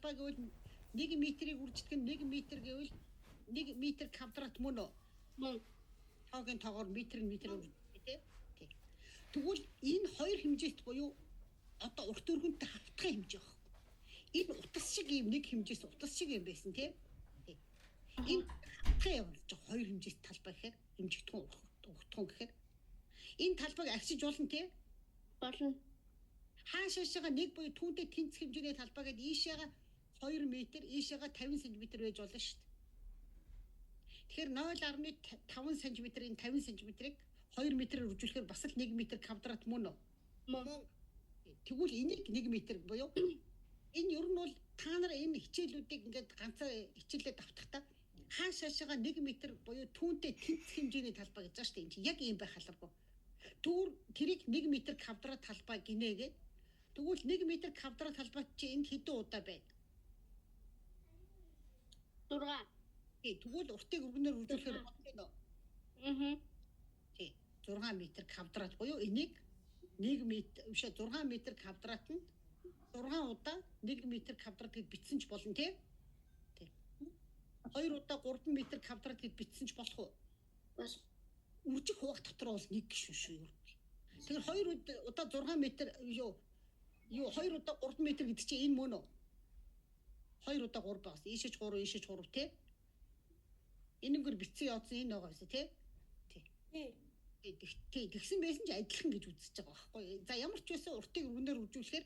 талбай гэвэл 1 метрийг үрждэг нь 1 метр гэвэл 1 метр квадрат мөн үү? Мөн. Тоогийн тоогоор метр метр үрждэг тий. Тий. Тэгвэл энэ хоёр хэмжээст буюу одоо урт өргөнтэй хавтгай хэмжээ байхгүй. Энэ утас шиг ийм нэг хэмжээс утас шиг юм байсан тий. Тий. Энэ хавтгай болж байгаа хоёр хэмжээст талбай гэхээр хэмжигдэхүүн уртхан гэхээр энэ талбайг агшиж болно тий. Болно. Хаашаашаага нэг буюу түүнтэй тэнцэх хэмжээний талбай гээд ийшээгээ 2 м, ийшээгээ 50 см байж болно шүү дээ. Тэгэхээр 0.5 см-ийн 50 см-ийг 2 м-ээр үржүүлэхээр бас л 1 м квадрат мөн үү? Мөн. Тэгвэл энийг 1 м буюу энэ ер нь бол та нар энэ хичээлүүдийг ингээд ганцаар хичээлээ давтахдаа хаашаашаага 1 м буюу түүнтэй тэнцэх хэмжээний талбай гэж байгаа шүү дээ. Энэ чинь яг ийм байх албагүй. Түүр тэрийг 1 м квадрат талбай гинэгээд тэгвэл 1 м квадрат талбай чи энд хэдэн удаа байна? 6. Тий, тэгвэл уртыг өргөнөөр үржүүлэхээр болно гэнэ. Аа. Тий, 6 м квадрат буюу энийг 1 м биш 6 м квадрат нь 6 удаа 1 м квадрат гэж бичсэн ч болно тий. Тий. 2 удаа 3 м квадрат гэж бичсэн ч болох уу? Бас. Үржих хуваах дотор бол нэг гишүүн шүү юу. Тэгэхээр 2 удаа 6 м юу юу 2 удаа 3 м гэдэг чинь энэ мөн үү? 2 удаа 3 байгаас ийшээж 3 ийшээж 3 тий. Энэгээр бичсэн явуулсан энэ байгаа байсан тий. Тий. Тий, тэгсэн байсан ч адилхан гэж үзэж байгаа байхгүй. За ямар ч байсан уртыг өргөнөөр үржүүлэхээр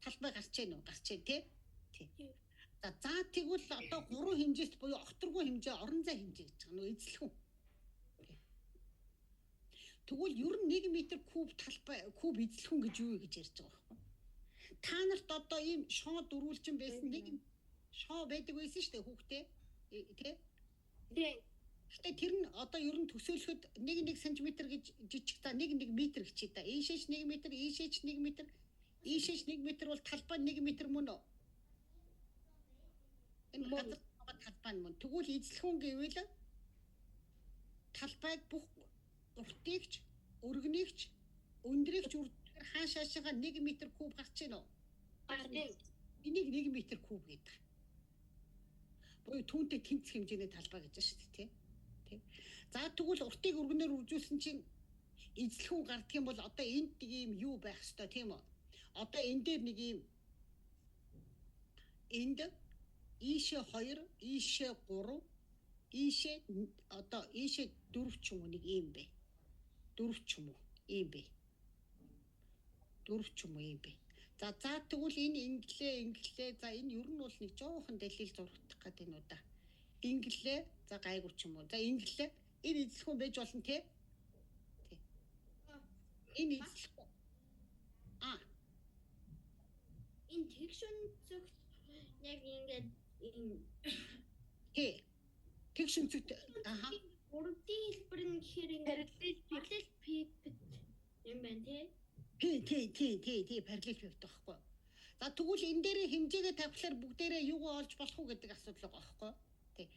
талбай гарч яах нь гарч яах тий. Тий. За за тэгвэл одоо гурван хэмжээст буюу огторгуй хэмжээ орон зай хэмжээ гэж байгаа нөө эзлэхүүн. Тэгвэл ер нь 1 м куб талбай куб эзлэхүүн гэж юу гэж ярьж байгаа байхгүй. Та нарт одоо ийм шоо дөрвөлжин байсан нэг шоо байдаг байсан шүү дээ хүүхдээ тий. Тий. Гэтэ тэр нь одоо ер нь төсөөлөхөд 1 1 см гэж жижиг та 1 1 м гэчээ та. Ийшээч 1 м, ийшээч 1 м, ийшээч 1 м бол талбай 1 м мөн үү? Энэ газар байгаа талбай нь мөн. Тэгвэл эзлэхүүн гэвэл талбайг бүх уртыгч, өргөнийгч, өндрийгч үржихээр хаашаашаа 1 м куб гарч ийн үү? Гарна. Энийг 1 м куб гэдэг. Буюу түүнтэй тэнцэх хэмжээний талбай гэж байна шүү дээ, тий. Тий. За тэгвэл уртыг өргөнөөр үржүүлсэн чинь эзлэхүүн гардах юм бол одоо энд нэг юм юу байх ёстой тийм үү? Одоо энэ дээр нэг юм энд ийшээ 2, ийшээ 3, ийшээ одоо ийшээ 4 ч юм уу нэг юм бэ. 4 ч юм уу ийм бэ. 4 ч юм уу ийм бэ. За за тэгвэл энэ инглээ инглээ за энэ ер нь бол нэг жоохон дэлил зурагдах гэдэг нь уу да. Инглээ за гайгүй ч юм уу. За инглээ энэ эзлэхүүн байж болно те. Тий. Энэ эзлэхүүн. А Энэ тэгш өнцөгт яг ингээд энэ тий. Тэгш өнцөгт аха 3D хэлбэр нь гэхээр ингээд параллел пипет юм байна тий. Тий тий тий тий тий параллел пивот байхгүй. За тэгвэл энэ дээрээ хэмжээгээ тавихлаар бүгдээрээ юугаа олж болох уу гэдэг асуудал байгаа байхгүй. Тий.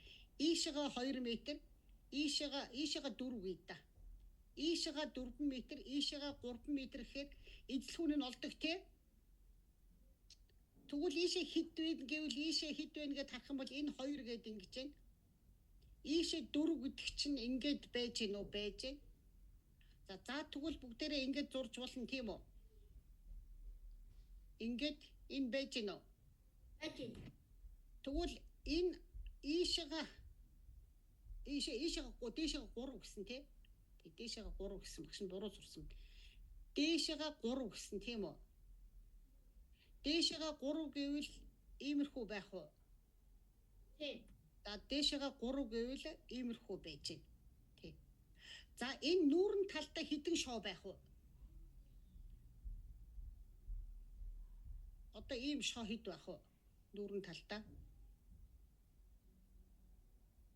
Ийшээгээ 2 м, ийшээгээ ийшээгээ 4 гээ да. Ийшээгээ 4 м, ийшээгээ 3 м гэхээр эзлэхүүн нь олдог тий. Тэгвэл ийшээ хэд вэ гэвэл ийшээ хэд вэ гэдээ харах юм бол энэ 2 гээд ингэж байна. Ийшээ 4 гэдэг чинь ингээд байж гин үү байж гин. За за тэгвэл бүгдээрээ ингээд зурж болно тийм үү? Ингээд энэ байж гин үү? Байж байна. Тэгвэл энэ ийшээгээ ийшээ ийшээгээ дээшээгээ 3 гэсэн тий. Дээшээгээ 3 гэсэн багш нь буруу зурсан. Дээшээгээ 3 гэсэн тийм үү? Дээшээгээ 3 гэвэл иймэрхүү байх уу? Тий. За дээшээгээ 3 гэвэл иймэрхүү байж байна. Тий. За энэ нүүрэн талдаа хэдэн шоо байх вэ? Одоо ийм шоо хэд байх вэ? Нүүрэн талдаа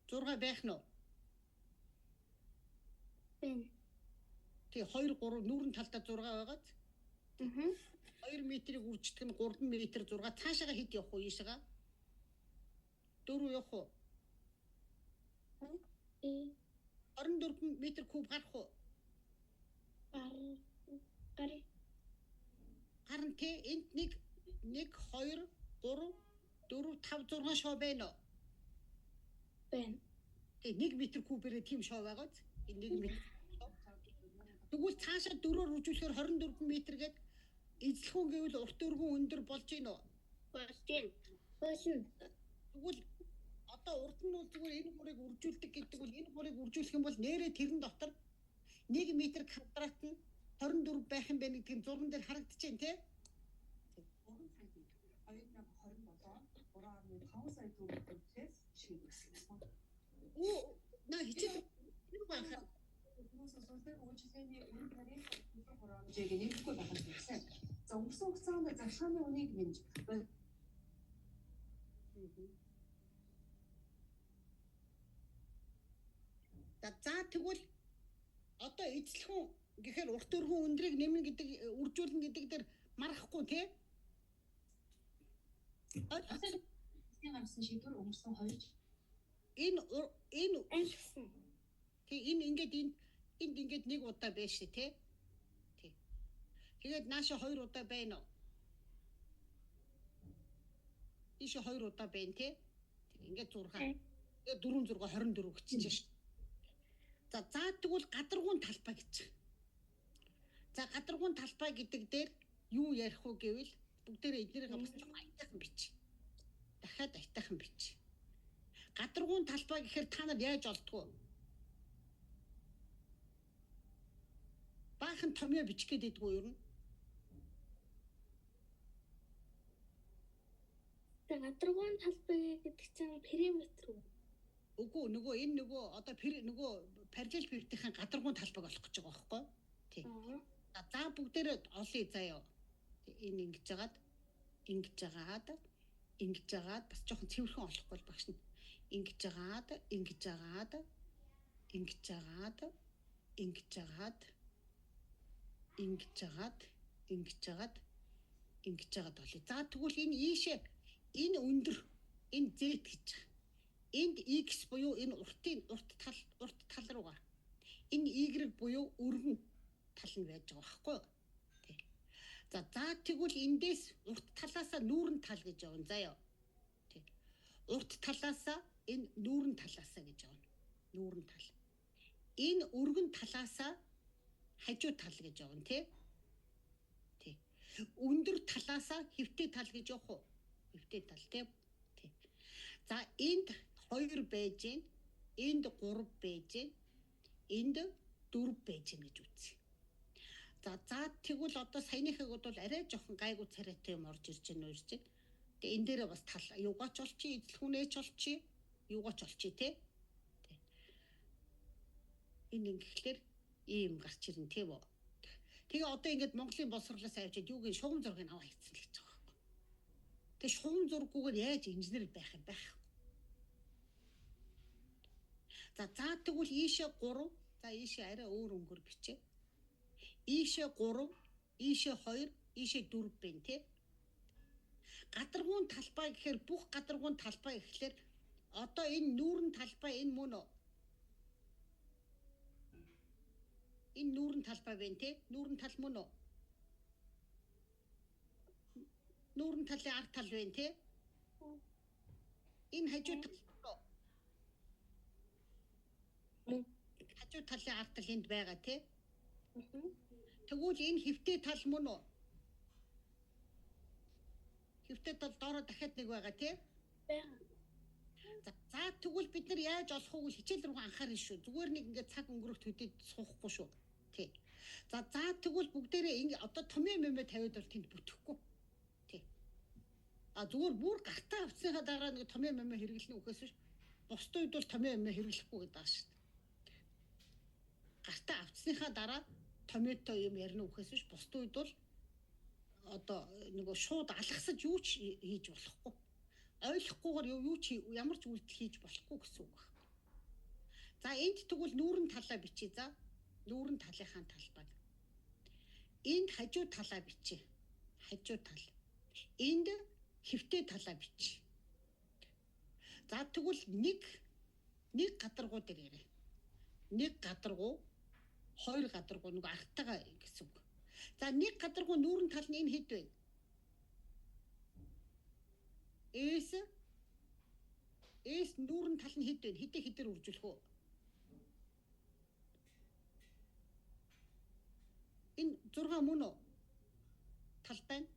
6 байх нь уу? Байна. Тий 2 3 нүүрэн талдаа 6 байгааз. Аа. 2 метрийг үрждэг нь 3 м 6 цаашаага хэд явах вэ ийшээгээ? 4 явах уу? Тий. 24 м куб гарах уу? Гар. Гар. Гарна тий энд 1 1 2 3 4 5 6 шоу байна уу? Байна. Тэгээ 1 м кубээр тийм шоу байгааз. Энэ 1 м. Тэгвэл цаашаа 4-оор үржүүлэхээр 24 м гээд эзлэхүүн гэвэл урт өргөн өндөр болж гин үү? Болж гин. Болно. Тэгвэл одоо урд нь бол зүгээр энэ гурыг үржүүлдэг гэдэг бол энэ гурыг үржүүлэх юм бол нэрээ тэрэн дотор 1 м квадрат нь 24 байх юм байна гэдэг нь зурган дээр харагдаж байна тий? 3 цагийг 2027 3.5 сая төгрөг төлөхөөс шийдвэрлэсэн. Үү наа хичээл юу анхаар Хүмүүс сүүлдээ үйлчилгээний үн тариф төлбөр хураамжийг нэмэхгүй байх нь хэлсэн. За өнгөрсөн хугацаанд заршааны үнийг нэмж За тэгвэл одоо эзлэхүүн гэхээр урт өргөн өндрийг нэмнэ гэдэг үржүүлнэ гэдэг дээр марахгүй тий? Засгийн гаргасан шийдвэр өнгөрсөн 2 Энэ энэ Айлгсан. Тий энэ ингээд энд ингээд нэг удаа байж шээ тий. Тий. Тэгээд нааша хоёр удаа байна уу? Ийшээ хоёр удаа байна тий. Тэг ингээд 6. Тэгээд 4 6 24 гэчихэж шээ. За за тэгвэл гадаргуун талбай гэж. За гадаргуун талбай гэдэг дээр юу ярих уу гэвэл бүгдээрээ эднэрийг бас жоохон аятайхан бич. Дахиад аятайхан бич. Гадаргуун талбай гэхээр та нар яаж олдгоо? Баахан томьёо бичих гээд байдгүй юу? За гадаргуун талбай гэдэг чинь периметр үү? Үгүй нөгөө энэ нөгөө одоо нөгөө параллел пивтийн гадаргуун талбайг олох гэж байгаа байхгүй юу? Тий. За бүгдээрээ олъё заяа. Энэ ингэж жагаад ингэж жагаад ингэж жагаад бас жоохон цэвэрхэн олохгүй бол багш нь ингэж жагаад ингэж жагаад ингэж жагаад ингэж жагаад ингэж жагаад ингэж жагаад ингэж жагаад олъё. За тэгвэл энэ ийшээ энэ өндөр энэ Z гэж байгаа. Энд X буюу энэ уртын урт тал руугаа. Энэ Y буюу өргөн тал нь байж байгаа байхгүй юу? Тий. За тэгвэл эндээс урт талаасаа нүүрэн тал гэж явна заяа. Тий. Урт талаасаа энэ нүүрэн талаасаа гэж явна. Нүүрэн тал. Энэ өргөн талаасаа хажуу тал гэж явна тий. Тий. Өндөр талаасаа хэвтэй тал гэж явах уу? Хэвтэй тал тий. Тий. За энд 2 байж гин, энд 3 байж гин, энд 4 байж гин гэж үзье. За тэгвэл одоо саяныхыг бол арай жоохон гайгүй царайтай юм орж ирж байна уу ирж байна. Тэгээ энэ дээрээ бас тал юугаач олчих, эзлэхүүнээч олчих, юугаач олчих тий. Тий. Энэ ингэхлээр ийм гарч ирнэ тийм үү. Тэгээ одоо ингээд Монголын боловсруулаас авчиад юугийн шугам зургийг аваа хийцэн л гэж байгаа байхгүй. Тэгээ шугам зурггүйгээр яаж инженер байх юм байх. За тэгвэл ийшээ 3, за ийшээ арай өөр өнгөөр бичээ. Ийшээ 3, ийшээ 2, ийшээ 4 байна тий. Гадаргуун талбай гэхээр бүх гадаргуун талбай гэхлээр одоо энэ нүүрэн талбай энэ мөн үү? Энэ нүүрэн талбай байна тий. Нүүрэн тал мөн үү? Нүүрэн талын ард тал байна тий. Энэ хажуу тал мөн хажуу талын ард тал энд байгаа тий. Тэгвэл энэ хэвтэй тал мөн үү? Хэвтэй тал доороо дахиад нэг байгаа тий. Байгаа. За тэгвэл бид нар яаж олох вэ гэж хичээл рүү анхаарна шүү. Зүгээр нэг ингээд цаг өнгөрөх төдөд суухгүй шүү. Тий. За тэгвэл бүгдээрээ ингэ одоо томьёо мэмэ тавиад бол тэнд бүтэхгүй. Тий. А зүгээр бүр гартаа авсныхаа дараа нэг томьёо мэмэ хэрэглэнэ үхээс биш. Бусд үед бол томьёо мэмэ хэрэглэхгүй гэдэг байгаа шүү. Гартаа авсныхаа дараа томьёотой юм ярина үхээс биш. Бусд үед бол одоо нөгөө шууд алгасаж юу ч хийж болохгүй. Ойлгохгүйгээр юу ч ямар ч үйлдэл хийж болохгүй гэсэн үг байна. За энд тэгвэл нүүрэн талаа бичиж за. Нүүрэн талынхаа талбайг. Энд хажуу талаа бичиж. Хажуу тал. Энд хэвтэй талаа бичиж. За тэгвэл нэг гадаргуу дээр яриа. Нэг гадаргуу, хоёр гадаргуу нөгөө артайгаа гэсэн үг. За нэг гадаргуу нүүрэн тал нь энэ хэд вэ? S S нүүрэн тал нь хэд вэ? Хэдэ хэдээр үржүүлэх үү? Энэ 6 мөн үү? Талбай нь.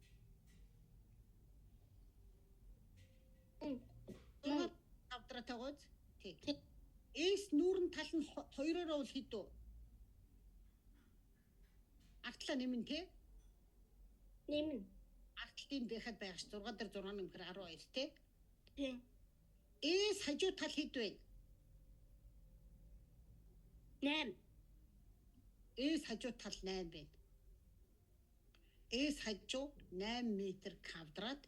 6 квадрат байгааз. Тий. S нүүрэн тал нь 2-ороо бол хэд вэ? Артлаа нэмнэ тий? Нэмнэ. Артлын байхад байх ш 6 дээр 6 нэмэхээр 12 тий? Тий. S хажуу тал хэд вэ? 8. S хажуу тал 8 байна. S хажуу 8 м квадрат.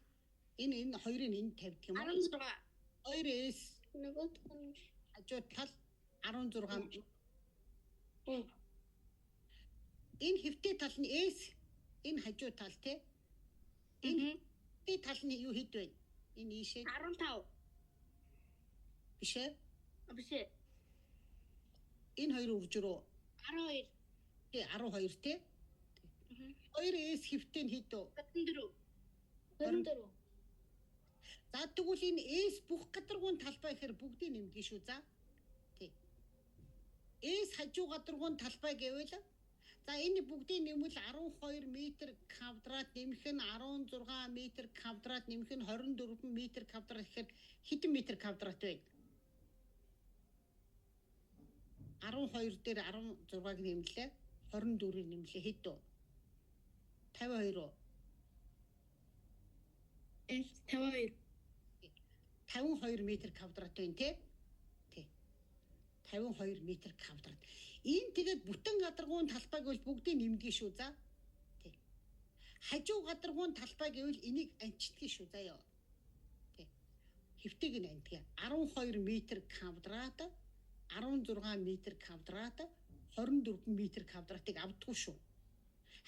Энэ хоёрыг энд тавьдаг юм уу? 16. 2S Нөгөөх нь хажуу тал 16. Мм. Энэ хэвтэй тал нь S, энэ хажуу тал тий. Энэ хэвтэй тал нь юу хэд вэ? Энэ ийшээ 15. биш ээ. Биш ээ. Энэ хоёр үржрөө. 12. Тий 12 тий. 2S хэвтэй нь хэд вэ? 24. 24. За тэгвэл энэ S бүх гадаргуун талбай гэхээр бүгдийг нэмдэг шүү за. Тий. S хажуу гадаргуун талбай гэвэл за энэ бүгдийг нэмвэл 12 м квадрат нэмэх нь 16 м квадрат нэмэх нь 24 м квадрат гэхээр хэдэн метр квадрат вэ? 12 дээр 16-г нэмлээ, 24-ийг нэмлээ хэд вэ? 52 уу? 52. 52 м квадрат байна тий? Тий. 52 м квадрат. Энэ тэгээд бүтэн гадаргуун талбай гэвэл бүгдийг нэмдэг шүү за. Тий. Хажуу гадаргуун талбай гэвэл энийг анчдгийг шүү заяа. Тий. Хэвтэйг нь анчдгийг. 12 м квадрат, 16 м квадрат, 24 м квадратыг авдаггүй шүү.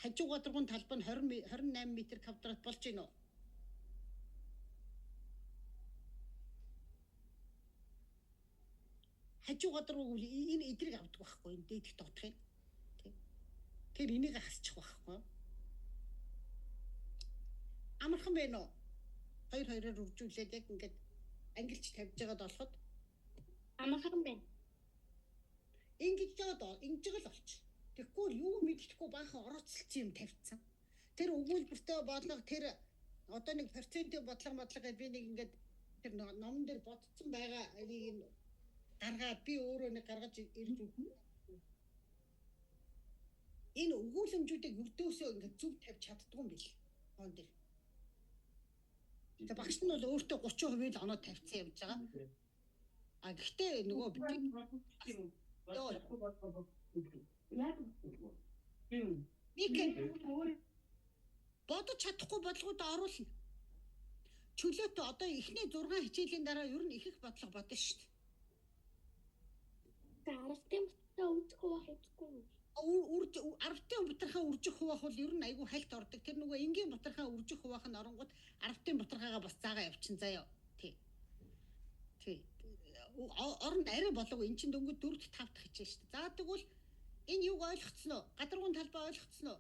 Хажуу гадаргуун талбай нь 28 м квадрат болж байна уу? Хажуу гадаргуу гэвэл энэ эдрийг авдаг байхгүй энэ дээдх доотхыг. Тий. Тэр энийг хасчих байхгүй. Амархан байна уу? Хоёр хоёроор үржүүлээд яг ингээд ангилч тавьж байгаад болоход Амархан байна. Ингэж жаад ингэж л олч. Тэгэхгүй юу мэддэхгүй баахан орооцолцсон юм тавьчихсан. Тэр өгүүлбэртэй бодлого тэр одоо нэг процентын бодлого гэж би нэг ингээд тэр номон дээр бодцсон байгаа нэг юм гаргаад би өөрөө нэг гаргаж ирж өгнө. Энэ өгүүлэмжүүдийг өрдөөсөө ингээд зөв тавьж чаддгүй юм бил. Он дээр. Тэгээ багш нь бол өөртөө 30% л оноо тавьсан явж байгаа. А гэхдээ нөгөө бодож чадахгүй бодлогуудаа оруулна. Чөлөөтэй одоо эхний 6 хичээлийн дараа ер нь их их бодлого бодно шүү дээ. 10-ын бутархаа үржих хуваах үзэхгүй юм. 10-ын бутархаа үржих хуваах бол ер нь айгүй хальт ордог. Тэр нөгөө энгийн бутархаа үржих хуваах нь оронгууд 10-ын бутархаагаа бас заагаа явчин заяа. Тий. Тий. Оронд арай болов эн чинь дөнгөж 4-р 5 дахь хичээл шүү дээ. За тэгвэл энэ юг ойлгоцсон уу? Гадаргуун талбай ойлгоцсон уу?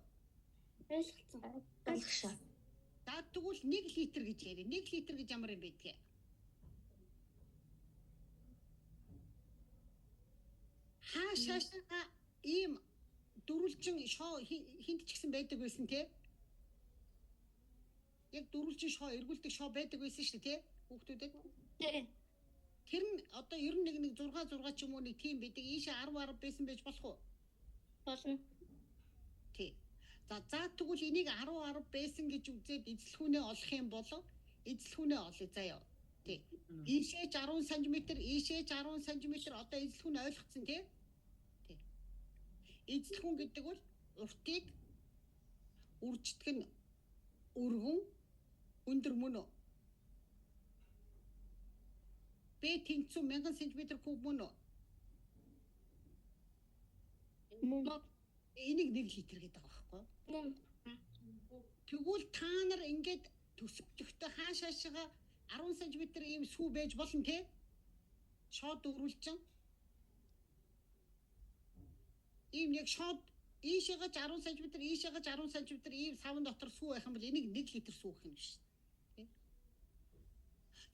Ойлгоцсон. Ойлгосон. За тэгвэл 1 литр гэж яриа. 1 литр гэж ямар юм бэ? Хаашаашаа ийм дөрвөлжин шоо хинт ч гэсэн байдаг байсан тий? Яг дөрвөлжин шоо эргүүлдэг шоо байдаг байсан шүү дээ тий? Хүүхдүүдэд. Тий. Тэр нь одоо 91 6 6 ч юм уу нэг тийм байдаг. Ийшээ 10 10 байсан байж болох уу? Болно. Тий. За тэгвэл энийг 10 10 байсан гэж үзээд эзлэхүүнээ олох юм бол эзлэхүүнээ олъё заяа. Тий. Ийшээ 10 см, ийшээ 10 см одоо эзлэхүүн ойлгоцсон тий? Тий. Эзлэхүүн гэдэг бол уртыг үрждэг нь өргөн өндөр мөн үү? Б тэнцүү 1000 см куб мөн үү? Мөн. Энийг 1 литр гэдэг байгаа байхгүй юу? Мөн. Тэгвэл та нар ингээд төсөөлөхдөө хаашаашаа 10 см ийм сүү байж болно тий? Шоод дөрвөлжин. Ийм яг шоод ийшээгээ 10 см, ийшээгээ 10 см ийм савн дотор сүү байх юм бол энийг 1 литр сүү гэх юм шүү дээ.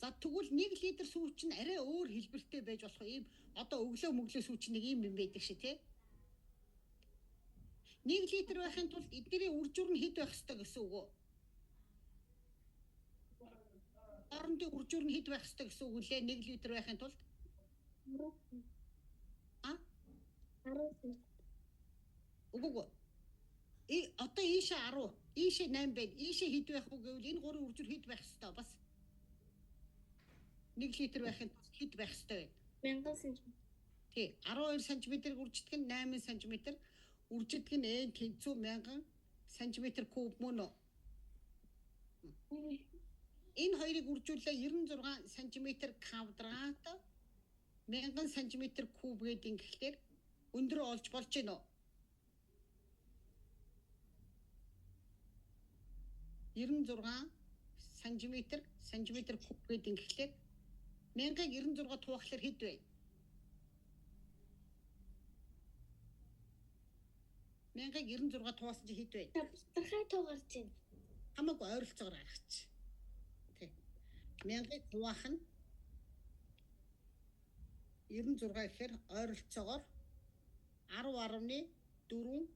За тэгвэл 1 литр сүү чинь арай өөр хэлбэртэй байж болох ийм одоо өглөө мөглөө сүү чинь нэг ийм юм байдаг ши тий. 1 литр байхын тулд эднэрийн үржүр нь хэд байх ёстой гэсэн үг үү? Хоорондын үржүр нь хэд байх ёстой гэсэн үг лээ 1 литр байхын тулд? А? 10. Үгүй. Одоо ийшээ 10, ийшээ 8 байна. Ийшээ хэд байх вэ гэвэл энэ гурван үржүр хэд байх ёстой бас? 1 литр байхын тулд хэд байх ёстой вэ? 1000 см. Тий, 12 см үрждэг нь 8 см, үрждэг нь n тэнцүү 1000 см куб мөн үү? Энэ хоёрыг үржүүлээ 96 см квадрат 1000 см куб гэдэг ингэхлээр өндрөө олж болж гинөө. 96 сантиметр куб гэдэг ингэхлээр 1096 туваахлаар хэд вэ? 1096 туваасан чи хэд вэ? Бутархай туу гарч байна. Хамаагүй ойролцоогоор гаргач. Тий. 1000-ыг хуваах нь 96 гэхээр ойролцоогоор 10.4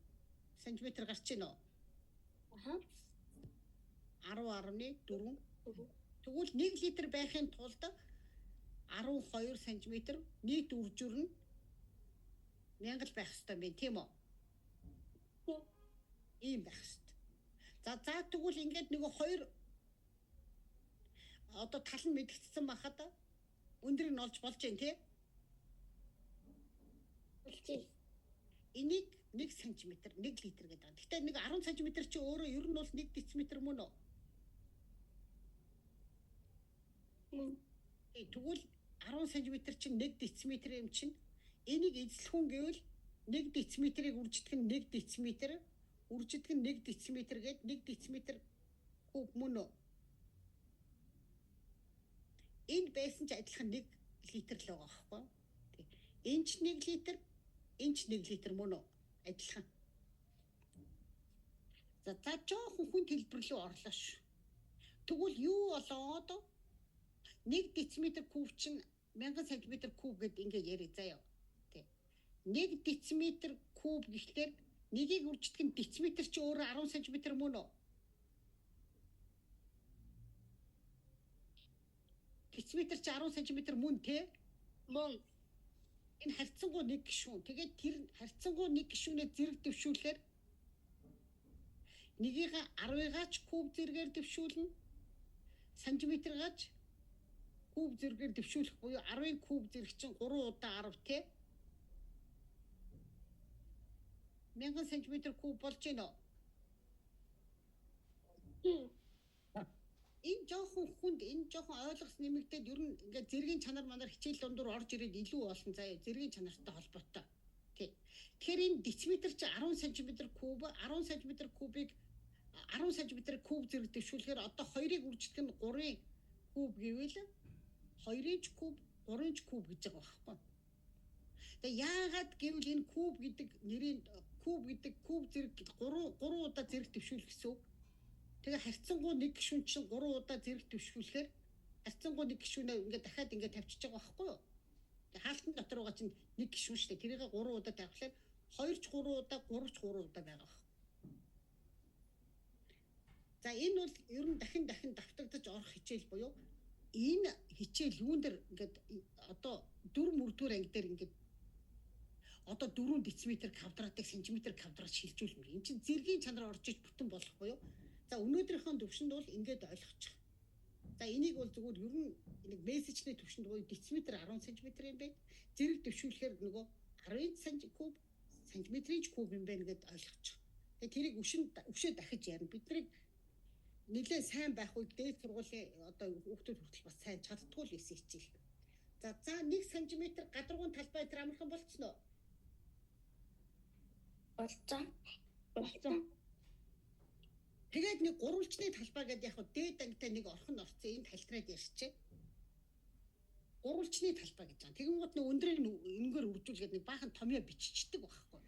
см гарч байна уу? Аха. 10.4. Тэгвэл 1 литр байхын тулд 12 см нийт үржүр нь 1000 байх ёстой юм байна, тийм үү? Тийм. Ийм байх ёстой. За тэгвэл ингээд нөгөө хоёр одоо тал нь мэдэгдсэн байхад өндрийг нь олж болж байна, тий? Болж байна. Энийг 1 см 1 литр гэдэг. Гэхдээ нэг 10 см чи өөрөө ер нь бол 1 дециметр мөн үү? Мөн. Тэгвэл 10 см чинь 1 дециметр юм чинь энийг эзлэх хүн гэвэл 1 дециметрийг үржидэх нь 1 дециметр, үржидэх нь 1 дециметр гээд 1 дециметр куб мөн үү? Энд байсан ч адилхан 1 литр л байгаа байхгүй юу? Энэ ч 1 литр, энэ ч 1 литр мөн үү? Адилхан. За жоохон хүн төлбөр рүү орлоо шүү. Тэгвэл юу болоод 1 дециметр куб чинь 1000 см куб гэд ингээ яриа заяа. Тий. 1 дециметр куб гэхлээр нэгийг үржидэх нь дециметр чи өөрөө 10 см мөн үү? Дециметр чи 10 см мөн тий? Мөн. Энэ харьцангуй нэг гишүүн. Тэгээд тэр харьцангуй нэг гишүүнээ зэрэг дэвшүүлэхээр нэгийг 10-ыг ч куб зэрэгээр дэвшүүлнэ. Сантиметргаач куб зэрэгээр дэвшүүлэх буюу 10-ын куб зэрэг чинь 3 удаа 10 тий. 1000 см куб болж байна уу? Тийм. Энэ жоохон хүнд, энэ жоохон ойлгос нэмэгдээд ер нь ингээд зэргийн чанар манар хичээл дундуур орж ирээд илүү болно заяа. Зэргийн чанартай холбоотой. Тий. Тэгэхээр энэ дециметр чи 10 см куб, 10 см кубыг 10 см куб зэрэг дэвшүүлэхээр одоо 2-ыг үржидэх нь 3-ын куб гэвэл 2-ын ч куб, 3-ын ч куб гэж байгаа байхгүй. Тэгээ яагаад гэвэл энэ куб гэдэг нэрийн куб гэдэг куб зэрэг 3 удаа зэрэг дэвшүүлэх гэсэн үг. Тэгээ харьцангуй нэг гишүүн чинь 3 удаа зэрэг дэвшүүлэхээр харьцангуй нэг гишүүнээ ингээд дахиад ингээд тавьчихж байгаа байхгүй юу? Тэгээ хаалтан дотор байгаа чинь нэг гишүүн шүү дээ. Тэрийг 3 удаа тавихлаар 2 ч 3 удаа, 3 ч 3 удаа байгаа байхгүй. За энэ бол ер нь дахин дахин давтагдаж орох хичээл буюу энэ хичээл юун дээр ингээд одоо 4 мөрдүгээр анги дээр ингээд одоо 4 дециметр квадратыг сантиметр квадрат шилжүүлмээр. Энд чинь зэргийн чанар орж иж бүтэн болох буюу. За өнөөдрийнхөө төвшөнд бол ингээд ойлгочих. За энийг бол зүгээр ер нь нэг мессежний төвшөнд буюу дециметр 10 см юм байна. Зэрэг дэвшүүлэхээр нөгөө 10 см куб сантиметрийн ч куб юм байна гэдээ ойлгочих. Тэгээ тэрийг өвшөө дахиж ярина. Бид нарыг нэлээд сайн байх үед дээд сургуулийн одоо хүүхдүүд хүртэл бас сайн чаддгүй л байсан хичээл. За 1 см гадаргуун талбай дээр амархан болцсон уу? Болцсон. Болцсон. Тэгээд нэг гурвалжны талбай гэдэг яг дээд ангитай нэг орхон орцсон энэ талтраад ярьчихэ. Гурвалжны талбай гэж байгаа. Тэгэнгүүт нэг өндрийг энгээр үржүүлгээд нэг баахан томьёо биччихдэг байхгүй.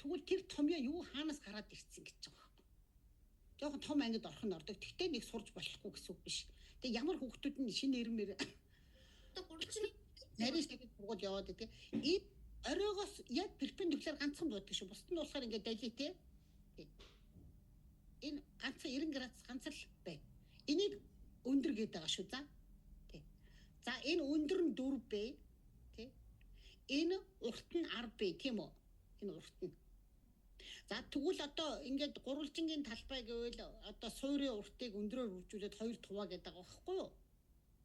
Тэгвэл тэр томьёо юу хаанаас гараад ирсэн гэж байгаа байхгүй. Жохон том ангид орхон ордог. Тэгтээ нэг сурж болохгүй гэсэн үг биш. Тэгээ ямар хүүхдүүд нь шинэ ирмээр Одоо гурвалжны нарийн шагт сургууль яваад байдаг. Энэ оройгоос яг перпендикуляр ганцхан буудаг шүү. Бусд нь болохоор ингээд дали те. Энэ ганцхан 90 градус ганц л байна. Энийг өндөр гэдэг байгаа шүү. За. Тий. За энэ өндөр нь 4B тий. Энэ урт нь 10B тийм үү? Энэ урт нь. За тэгвэл одоо ингээд гурвалжингийн талбай гэвэл одоо суурийн уртыг өндрөөр үржүүлээд 2 хуваа гэдэг байгаа байхгүй юу?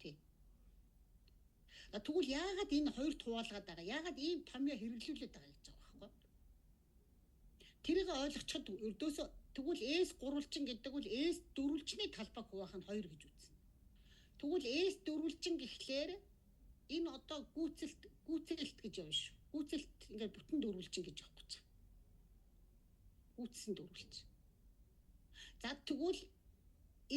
Тий. За тэгвэл яагаад энэ 2 хуваалгаад байгаа? Яагаад ийм томьёо хэрэглүүлээд байгаа гэж байгаа байхгүй юу? Тэрийг ойлгочиход өрдөөсөө тэгвэл S гурвалжин гэдэг бол S дөрвөлжний талбайг хуваах нь 2 гэж үзнэ. Тэгвэл S дөрвөлжин гэхлээр энэ одоо гүйцэлт гэж явна шүү. Гүйцэлт ингээд бүтэн дөрвөлжин гэж явах гэж. Гүйцсэн дөрвөлж. За тэгвэл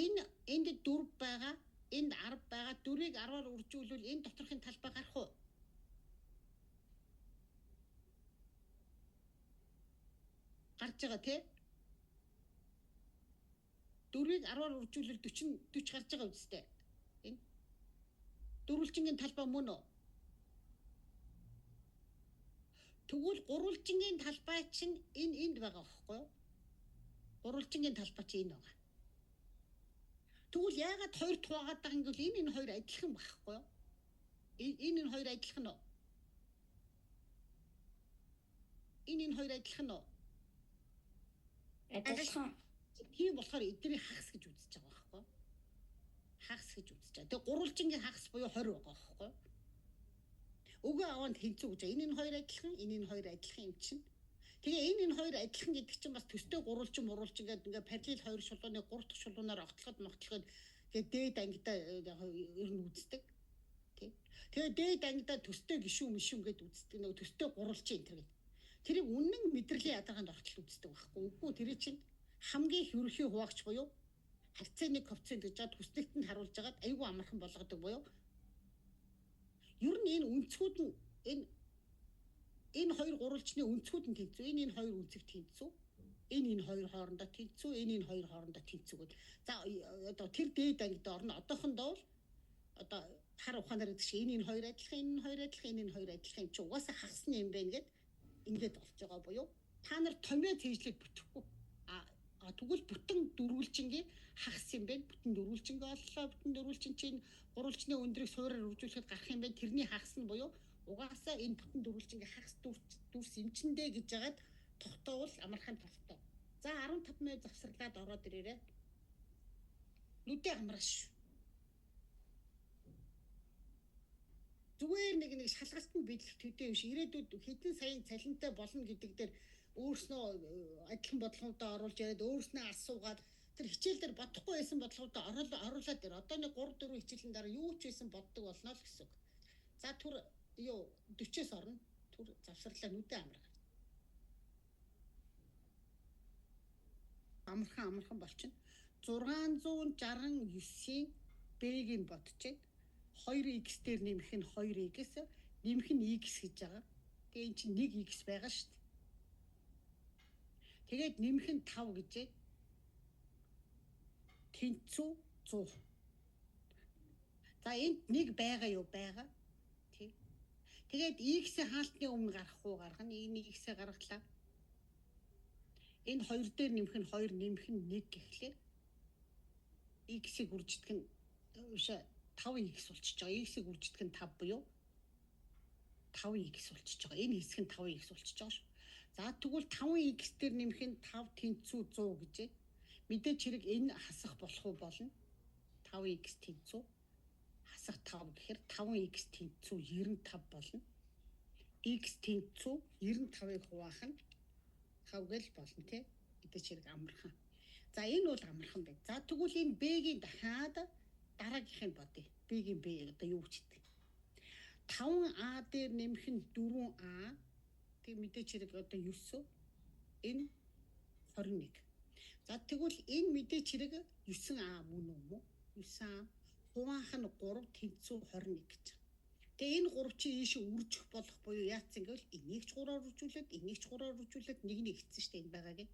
энэ энд 4 байгаа, энд 10 байгаа. 4-ийг 10-аар үржүүлвэл энэ доторхын талбай гарах уу? Гарч байгаа тий? 4-ийг 10-аар үржүүлвэл 40 гарч байгаа үстэй. Энэ дөрвөлжингийн талбай мөн үү? Тэгвэл гурвалжингийн талбай чинь энэ энд байгаа байхгүй юу? Гурвалжингийн талбай чинь энэ байгаа. Тэгвэл яагаад хоёр хуваагаад байгаа юм гэвэл энэ хоёр адилхан байхгүй юу? Энэ хоёр адилхан уу? Энэ хоёр адилхан уу? Адилхан. Тийм болохоор эднийг хагас гэж үзэж байгаа байхгүй юу? Хагас гэж үзэж байгаа. Тэгээ гурвалжингийн хагас буюу 20 байгаа байхгүй юу? Өгөө аваанд тэнцүү гэж. Энэ хоёр адилхан, энэ хоёр адилхан юм чинь. Тэгээ энэ хоёр адилхан гэдэг чинь бас төстэй гурвалжин мурвалжин гэдэг ингээ параллел хоёр шулууны гурав дахь шулуунаар огтлоход могтлоход тэгээ дээд ангидаа ер нь үздэг. Тий. Тэгээ дээд ангидаа төстэй гişүү мишүүн гэд үздэг. Нөгөө төстэй гурвалжин энэ төр гэдэг. Тэрийг үнэн мэдрэлийн ядаргаанд ортол үздэг байхгүй. Үгүй тэр чинь хамгийн их ерөнхий хуваагч буюу харьцааны коэффициент гэж жаад хүснэгтэнд харуулж байгаад айгүй амархан болгодог буюу ер нь энэ өнцгүүд нь энэ хоёр гурвалжны өнцгүүд нь тэнцүү, энэ хоёр өнцөг тэнцүү, энэ хоёр хоорондоо тэнцүү, энэ хоёр хоорондоо тэнцүү гэдэг. За одоо тэр дээд ангид орно. Одоохондоо бол одоо хар ухаанаар гэдэг шиг энэ хоёр адилхан, энэ хоёр адилхан, энэ хоёр адилхан юм чи угаасаа хагасны юм байна гэд ингээд болж байгаа буюу та нар томьёо цээжлээд бүтэхгүй. А тэгвэл бүтэн дөрвөлжингийн хагас юм байна. Бүтэн дөрвөлжингээ оллоо. Бүтэн дөрвөлжин чинь гурвалжны өндрийг суураар үржүүлэхэд гарах юм байна. Тэрний хагас нь буюу угаасаа энэ бүтэн дөрвөлжингийн хагас дүрс эмчэндээ гэж яагаад тогтоовол амархан тогтоо. За 15 минут завсарлаад ороод ирээрэй. Нүдээ амраа шүү. Зүгээр нэг шалгалтанд бидлэх төдий биш. Ирээдүйд хэдэн саяын цалинтай болно гэдэг дээр өөрснөө адилхан бодлогоудаа оруулж яриад өөрснөө асуугаад тэр хичээл дээр бодохгүй байсан бодлогоудаа оруулаад ир. Одоо нэг 3 4 хичээлийн дараа юу ч байсан боддог болно л гэсэн үг. За түр юу 40-ээс орно. Түр завсарлаа нүдээ амрах. Амархан болчихно. 669-ийн B-г нь бодчихъя. 2x дээр нэмэх нь 2x, нэмэх нь x гэж байгаа. Тэгээ эн чинь 1x байгаа шүү дээ. Тэгээд нэмэх нь 5 гэжээ. Тэнцүү 100. За энд нэг байгаа юу байгаа. Тий. Тэгээд x-ийн хаалтны өмнө гарах уу гаргана. Энэ x-ээ гаргалаа. Энэ 2 дээр нэмэх нь 2 нэмэх нь 1 гэхлээр x-ийг үржигдэх нь 5x болчихж байгаа. X-ийг үржигдэх нь 5 буюу 5x болчихж байгаа. Энэ хэсэг нь 5x болчихж байгаа шүү. За тэгвэл 5x дээр нэмэх нь 5 тэнцүү 100 гэжээ. Мэдээч хэрэг энэ хасах болох уу болно. 5x тэнцүү хасах 5 гэхээр 5x тэнцүү 95 болно. X тэнцүү 95-ыг хуваах нь 5 гэл болно тий. Мэдээч хэрэг амархан. За энэ бол амархан байна. За тэгвэл энэ B-гийн дахиад дараагийнхыг бодъё. B-гийн B одоо юу ч гэдэг. 5A дээр нэмэх нь 4A. Тэг мэдээч хэрэг одоо 9. Энэ 21. За тэгвэл энэ мэдээч хэрэг 9A мөн үү? 9A хуваах нь 3 тэнцүү 21 гэж. Тэгээ энэ 3 чинь ийшээ үржих болох буюу яатсан гэвэл энийг ч 3-аар үржүүлээд, энийг ч 3-аар үржүүлээд нэг нэг хэцсэн шүү дээ энэ байгаагийн.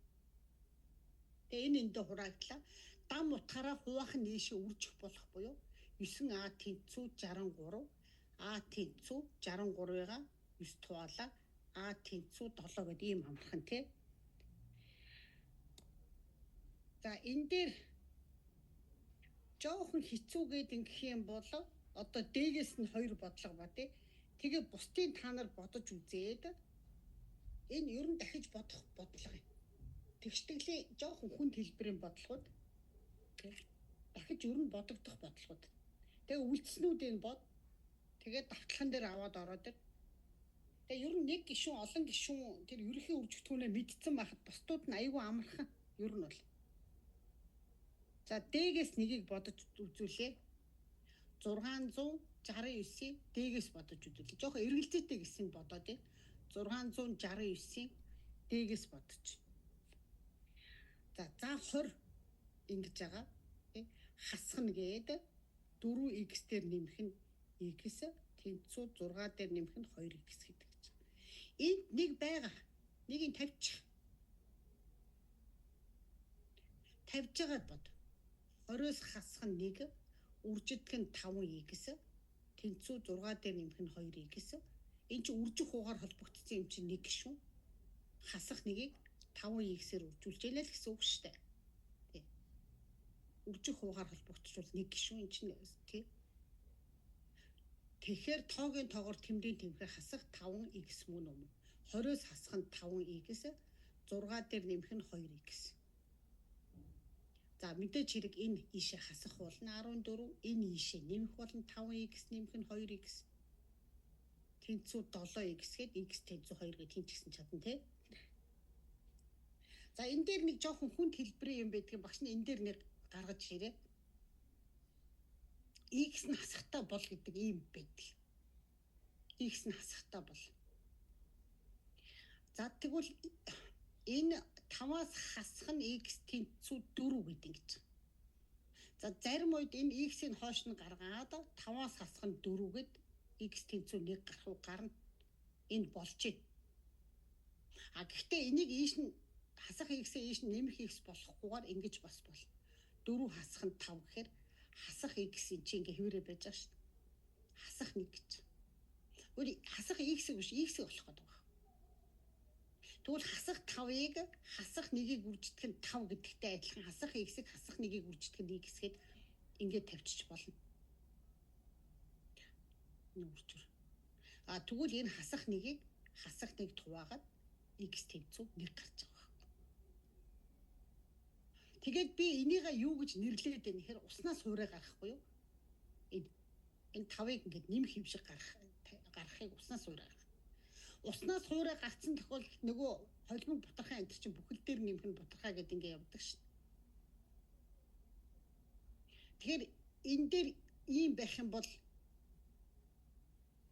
Тэгээ энэ эндээ хураагдлаа. Дам утгаараа хуваах нь ийшээ үржих болох буюу 9А тэнцүү 63, А тэнцүү 63-ыг 9 туваалаа, А тэнцүү 7 гэдэг ийм амархан тий. За энэ дээр жоохон хэцүүгээд ингэх юм бол одоо дээс нь хоёр бодлого ба тий. Тэгээ бусдын та нар бодож үзээд энэ ер нь дахиж бодох бодлого юм. Тэгштгэлийн жоохон хүнд хэлбэрийн бодлогод тий. Дахиж ер нь бодогдох бодлогод. Тэгээ үлдснүүдийг бод. Тэгээд давталхан дээр аваад ороод ир. Тэгээ ер нь нэг гишүүн олон гишүүн тэр ерөнхий үржигдэхүүнээ мэдсэн байхад бусдууд нь айгүй амархан ер нь бол. За D-гээс нэгийг бодож үзүүлээ. 669-ийг D-гээс бодож үзүүлээ. Жохон эргэлзээтэй гэсэн бодоод ээ. 669-ийг D-гээс бодож. За 20 ингэж байгаа. Хасах нь гээд 4x дээр нэмэх нь x тэнцүү 6 дээр нэмэх нь 2x гэдэг гэж. Энд нэг байгаа. Нэгийг тавьчих. Тавьж байгаад бод. 20-оос хасах нь 1, үржидэх нь 5x, тэнцүү 6 дээр нэмэх нь 2x. Энд чинь үржих хуугаар холбогдсон юм чинь 1 гишүүн. Хасах нэгийг 5x-ээр үржүүлж ялаа л гэсэн үг шүү дээ. Тий. Үржих хуугаар холбогдчихвол 1 гишүүн энэ чинь тий. Тэгэхээр тоогийн тоогоор тэмдгийн тэмхээр хасах 5x мөн үү? 20-оос хасах нь 5x, 6 дээр нэмэх нь 2x. За мэдээж хэрэг энэ ийшээ хасах болно 14, энэ ийшээ нэмэх болно 5x нэмэх нь 2x. Тэнцүү 7x гээд x тэнцүү 2 гэж хин ч гэсэн чадна тий. За энэ дээр нэг жоохон хүнд хэлбэрийн юм байдгийг багш нь энэ дээр нэг гаргаж ирээ. X нь хасахтаа бол гэдэг ийм байдаг. X нь хасахтаа бол. За тэгвэл энэ 5-аас хасах нь x тэнцүү 4 гэдэг ингэж. За зарим үед энэ x-ийг хойш нь гаргаад 5-аас хасах нь 4 гэд x тэнцүү 1 гарах уу гарна. Энэ болж байна. А гэхдээ энийг ийш нь хасах x-ээ ийш нь нэмэх x болохгүйгээр ингэж бас болно. 4 хасах нь 5 гэхээр хасах x-ийн чи ингээ хэвээрээ байж байгаа шүү дээ. Хасах 1 гэж. Өөр хасах x-ийг биш x-ийг болох гэдэг. Тэгвэл хасах 5-ыг хасах 1-ийг үржидэх нь 5 гэдэгтэй адилхан хасах x-ийг хасах 1-ийг үржидэх нь x гээд ингээд тавьчих болно. Нүрчүр. А тэгвэл энэ хасах 1-ийг хасах 1 хуваагаад x тэнцүү 1 гарч байгаа байхгүй. Тэгээд би энийгээ юу гэж нэрлээд байна гэхээр уснаас хуурай гаргахгүй юу? Энэ 5-ыг ингээд нэмэх юм шиг гаргахыг уснаас хуурай гаргах. Уснаас хуурай гарцсан тохиолдолд нөгөө холимог бутархай энэ чинь бүхэл дээр нэмэх нь бутархай гэдэг ингээ явдаг шин. Тэгэхээр энэ дээр ийм байх юм бол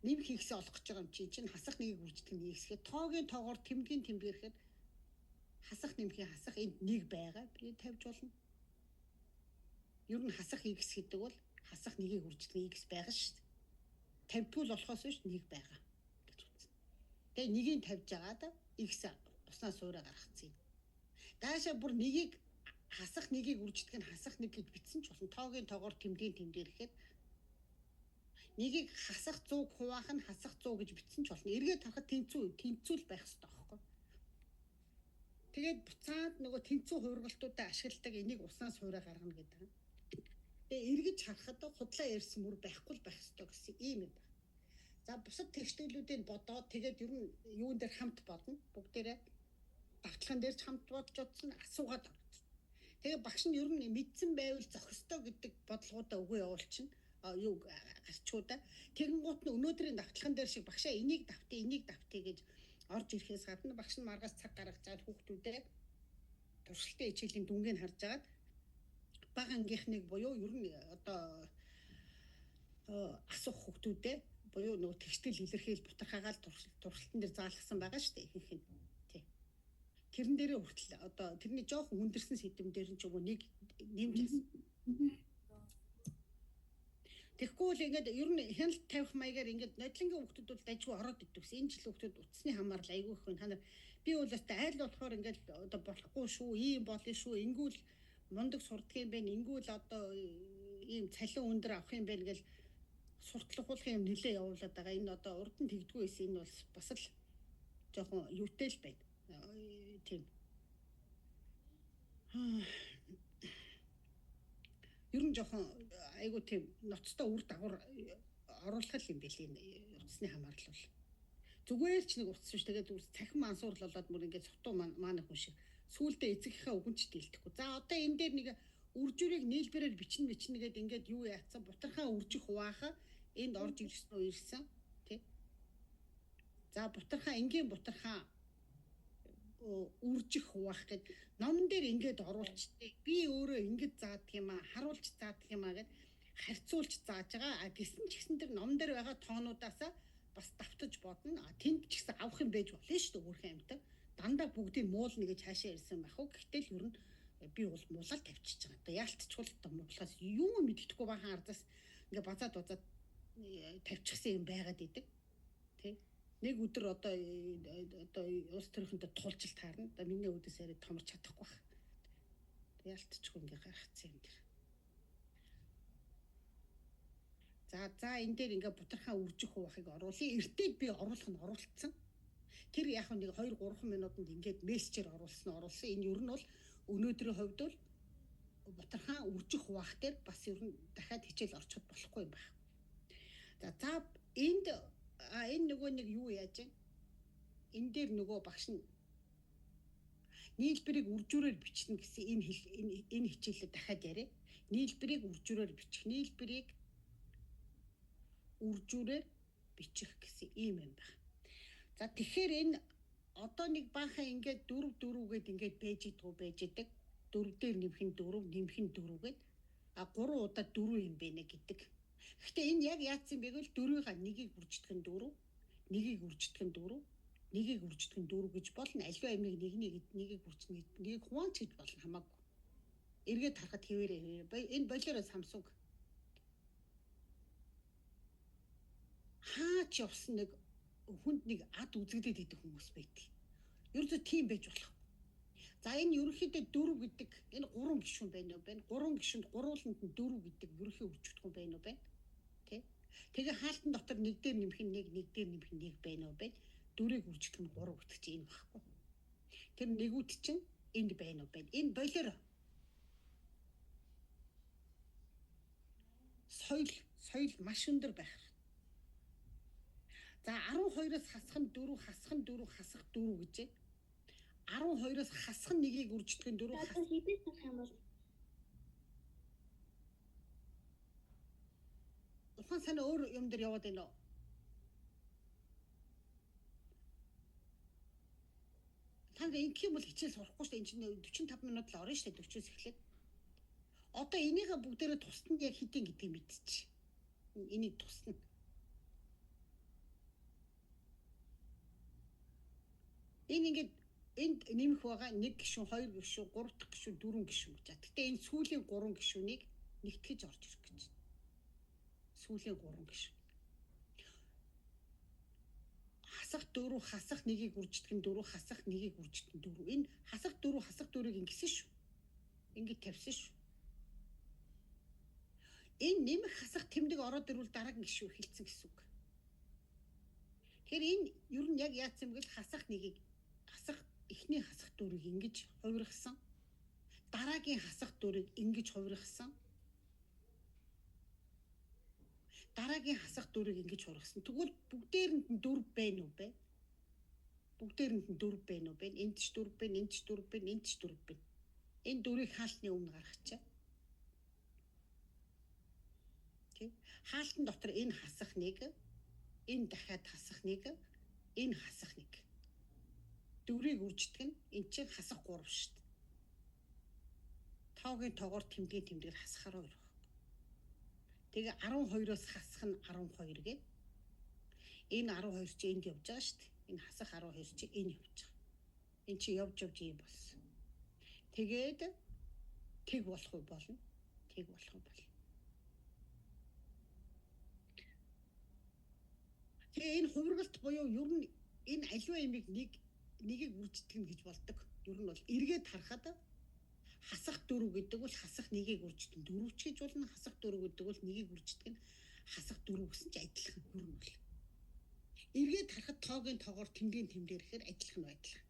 нэмэх x олох гэж байгаа юм чинь хасах нэгийг үржидэх нь x гэхэд тоогийн тоогоор тэмдгийн тэмдгээр хасах нэмхийн хасах энд нэг байгаа би тавьж болно. Ер нь хасах x гэдэг бол хасах нэгийг үржидэх нь x байгаа шүү дээ. Тавьдгүй л болохоос биш нэг байгаа. Тэгээ нэгийг тавьж агаад x уснаас суурай гаргацсан юм. Даашаа бүр нэгийг хасах нэгийг үржидэх нь хасах нэг гэж бичсэн ч болно. Тоогийн тоогоор тэмдгийн тэмдгээр гэхэд нэгийг хасах 100 хуваах нь хасах 100 гэж бичсэн ч болно. Эргээд харахад тэнцүү л байх хэрэгтэй байхгүй. Тэгээд буцаад нөгөө тэнцүү хувиргалтуудаа ашигладаг энийг уснаас хуурай гаргана гэдэг. Тэгээ эргэж харахад худлаа ярьсан мөр байхгүй л байх хэрэгтэй гэсэн ийм юм байна. За бусад тэгштгэлүүдийг бодоод тэгээд ер нь юун дээр хамт бодно. Бүгдээрээ давталгаан дээр ч хамт бодож утсан асуугаад орсон. Тэгээ багш нь ер нь мэдсэн байвал зохистой гэдэг бодлогоудаа өгөө явуулчихна. Юу гарчуудаа. Тэгэнгუут нь өнөөдрийн давталгаан дээр шиг багшаа энийг давтъя, энийг давтъя гэж орж ирэхээс гадна багш нь маргаас цаг гаргаж аваад хүүхдүүдээ туршилтын хичээлийн дүнгийг харж агаад бага ангийнхныг буюу ер нь одоо асуух хүүхдүүдээ буюу нөгөө тэгштэл илэрхийл бутархаагаал туршилтан дээр заалгасан байгаа шүү дээ ихэнх нь. Тий. Тэрэн дээрээ хүртэл одоо тэрний жоохон хүндэрсэн сэдэм дээр нь ч юм уу нэг нэмж асан. Тэгэхгүй л ингээд ер нь хяналт тавих маягаар ингээд нодлонгийн хүүхдүүд бол дажгүй ороод иддэг гэсэн. Энэ жил хүүхдүүд утасны хамаарал айгүй их байна. Та нар би бол өстой айл болохоор ингээд одоо болохгүй шүү, ийм болно шүү, ингүүл мундаг сурдгийн байх, ингүүл одоо Ийм цалин өндөр авах юм байна гэл сурталхуулах юм нэлээ явуулаад байгаа. Энэ одоо урд нь тэгдэггүй байсан. Энэ бол бас л жоохон юутай л байна. Тийм. Ер нь жоохон айгу тийм ноцтой үр дагавар оруулах юм бэл энэ утасны хамаарлал бол. Зүгээр ч нэг утас биш, тэгээд зүгээр цахим мансуурлал болоод мөр ингээд сутуу маана хүн шиг сүүлдээ эцэгийнхээ үгэн ч дийлдэхгүй. За одоо энэ дээр нэг үржүүрийг нийлбэрээр бичнэ бичнэ гээд ингээд юу яатсан бутархаа үржих хуваахаа энд орж ирсэн үү ирсэн тий. За бутархаа энгийн бутархаа үржих хуваах гэд номон дээр ингээд оруулчтэй. Би өөрөө ингэж заадаг юм аа, харуулж заадаг юм аа гэд харьцуулж зааж байгаа. А гисэн ч гэсэн тэр номон дээр байгаа тоонуудаасаа бас давтаж бодно. А тэнд ч гэсэн авах юм байж болно шүү дээ өөрхөн амьтан. Дандаа бүгдийг муулна гэж хаашаа ирсэн байх уу? Гэхдээ л ер нь би бол муулаад тавьчихж байгаа. Одоо яалтчгүй л одоо муулахаас юу мэддэхгүй бахан ардаас ингээ базаад базаад тавьчихсан юм байгаад идэг. Тэ? Нэг өдөр одоо одоо улс төрийнхөнтэй тулжил таарна. Одоо миний үүдээс арай томорч чадахгүй байх. Яалтчгүй ингээ гаргацсан юм дэр. За за энэ дээр ингээ бутархаа үржих хуваахыг оруулъя. Эртээд би оруулах нь оруулцсан. Тэр яг нэг 2 3 минутанд ингээд мессежээр оруулсан оруулсан. Энэ ер нь бол өнөөдрийн хувьд бол бутархаа үржих хуваах дээр бас ер нь дахиад хичээл орчиход болохгүй юм байна. За за энд энэ нөгөө нэг юу яаж вэ? Энэ дээр нөгөө багш нь нийлбэрийг үржүүрээр бичнэ гэсэн энэ энэ хичээлээ дахиад яриа. Нийлбэрийг үржүүрээр бичих, нийлбэрийг үржүүрээр бичих гэсэн ийм юм байна. За тэгэхээр энэ одоо нэг баахан ингээд 4 4 гэд ингээд байж идэггүй байж идэг. 4 дээр нэмэх нь 4, нэмэх нь 4 гэд а 3 удаа 4 юм бэ нэ гэдэг. Гэхдээ энэ яг яатсан бэ гэвэл 4-ийг нэгийг үржидэх нь 4, нэгийг үржидэх нь 4, нэгийг үржидэх нь 4 гэж болно. Аливаа юмыг нэг нэг нэгийг үржинэ, нэгийг хуваанч гэж болно хамаагүй. Эргээд харахад хэвээрээ. Энэ болоороо Samsung хаач явсан нэг хүнд нэг ад үзэгдээд идэх хүмүүс байдаг. Ерөөсөө тийм байж болох. За энэ ерөнхийдөө 4 гэдэг энэ 3 гишүүн байна уу байна? 3 гишүүнд гурвууланд нь 4 гэдэг ерөнхий үржигдэхүүн байна уу байна? Тэ? Тэгээ хаалтан дотор 1 дээр нэмэх нь 1, 1 дээр нэмэх нь 1 байна уу байна? 4-ийг үржигдэх нь 3 гэдэг чинь энэ байхгүй. Тэр нэгүүд чинь энд байна уу байна? Энэ болоор соёл маш өндөр байх. За 12-оос хасах нь 4, хасах нь 4, хасах 4 гэж. 12-оос хасах нь 1-ийг үржигдэх нь 4. Одоо хэдээс хасах юм бол? Ухаан санаа өөр юм дээр яваад байна уу? Та нар ингэх юм бол хичээл сурахгүй шүү дээ. Энэ чинь 45 минут л орно шүү дээ 40-оос эхлээд. Одоо энийгээ бүгдээрээ тусна яг хэдийн гэдгийг мэдчих. Энийг тусна. Энэ ингээд энд нэмэх байгаа 1 гишүүн, 2 гишүүн, 3 дахь гишүүн, 4 гишүүн гэж. Гэхдээ энэ сүүлийн 3 гишүүнийг нэгтгэж орж ирэх гэж. Сүүлийн 3 гишүүн. Хасах 4, хасах 1-ийг үржидэх нь 4, хасах 1-ийг үржидэх нь 4. Энэ хасах 4, хасах 4-ийг ингэсэн шүү. Ингээд тавьсан шүү. Энэ нэмэх хасах тэмдэг ороод ирвэл дараагийн гишүүн эхэлсэн гэсэн үг. Тэгэхээр энэ ер нь яг яатсан бэ гэвэл хасах 1-ийг хасах эхний хасах 4-ийг ингэж хувиргасан. Дараагийн хасах 4-ийг ингэж хувиргасан. Дараагийн хасах 4-ийг ингэж хувиргасан. Тэгвэл бүгдээрэнд нь 4 байна уу бэ? Бүгдээрэнд нь 4 байна уу бэ? Энд ч 4 байна, энд ч 4 байна, энд ч 4 байна. Энэ 4-ийг хаалтны өмнө гаргачихъя. Тэ? Хаалтан дотор энэ хасах 1, энэ дахиад хасах 1, энэ хасах 1. 4-ийг үржидэх нь эн чинь хасах 3 шүү дээ. Тоогийн тоогоор тэмдгийн тэмдгээр хасахаар хоёр баг. Тэгээ 12-оос хасах нь 12 гэ. Энэ 12 чи энд явж байгаа шүү дээ. Энэ хасах 12 чи энэ явж байгаа. Энэ чи явж явж ийм болсон. Тэгээд тэг болох уу болно. Тэг болох уу болно. Тэгээ энэ хувиргалт буюу ер нь энэ аливаа юмыг нэгийг үржидэх нь гэж болдог. Ер нь бол эргээд харахад Хасах 4 гэдэг бол хасах 1-ийг үржигдэн 4 ч гэж болно. Хасах 4 гэдэг бол 1-ийг үржигдэх нь хасах 4 гэсэн ч адилхан ер нь бол. Эргээд харахад тоогийн тоогоор тэмдгийн тэмдгээр гэхээр адилхан байдал.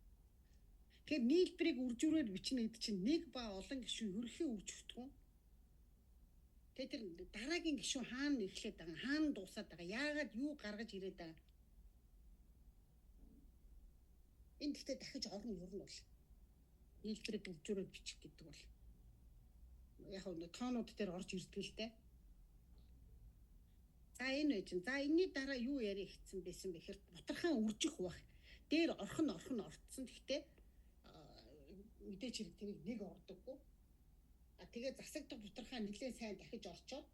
Тэгэхээр нийлбэрийг үржүүрээр бичнэ гэдэг чинь нэг ба олон гишүүн ерөнхий үржигдэх. Тэгээ тэр дараагийн гишүүн хаана эхлээд байгаа, хаана дуусаад байгаа, яагаад юу гаргаж ирээд байгаа. Энэ гэхдээ дахиж орно ер нь бол. Нийлбэрийг үржүүрээр бичих гэдэг бол яг нь тоонууд дээр орж ирдэг л дээ. За энэ байж. За энэний дараа юу ярих хэцэн байсан бэ гэхээр бутархан үржих бах. Дээр орхон орхон орцсон. Гэхдээ мэдээч хэрэг тэрийг нэг ордоггүй. А тэгээ засагдах бутархаа нэлээд сайн дахиж орчоод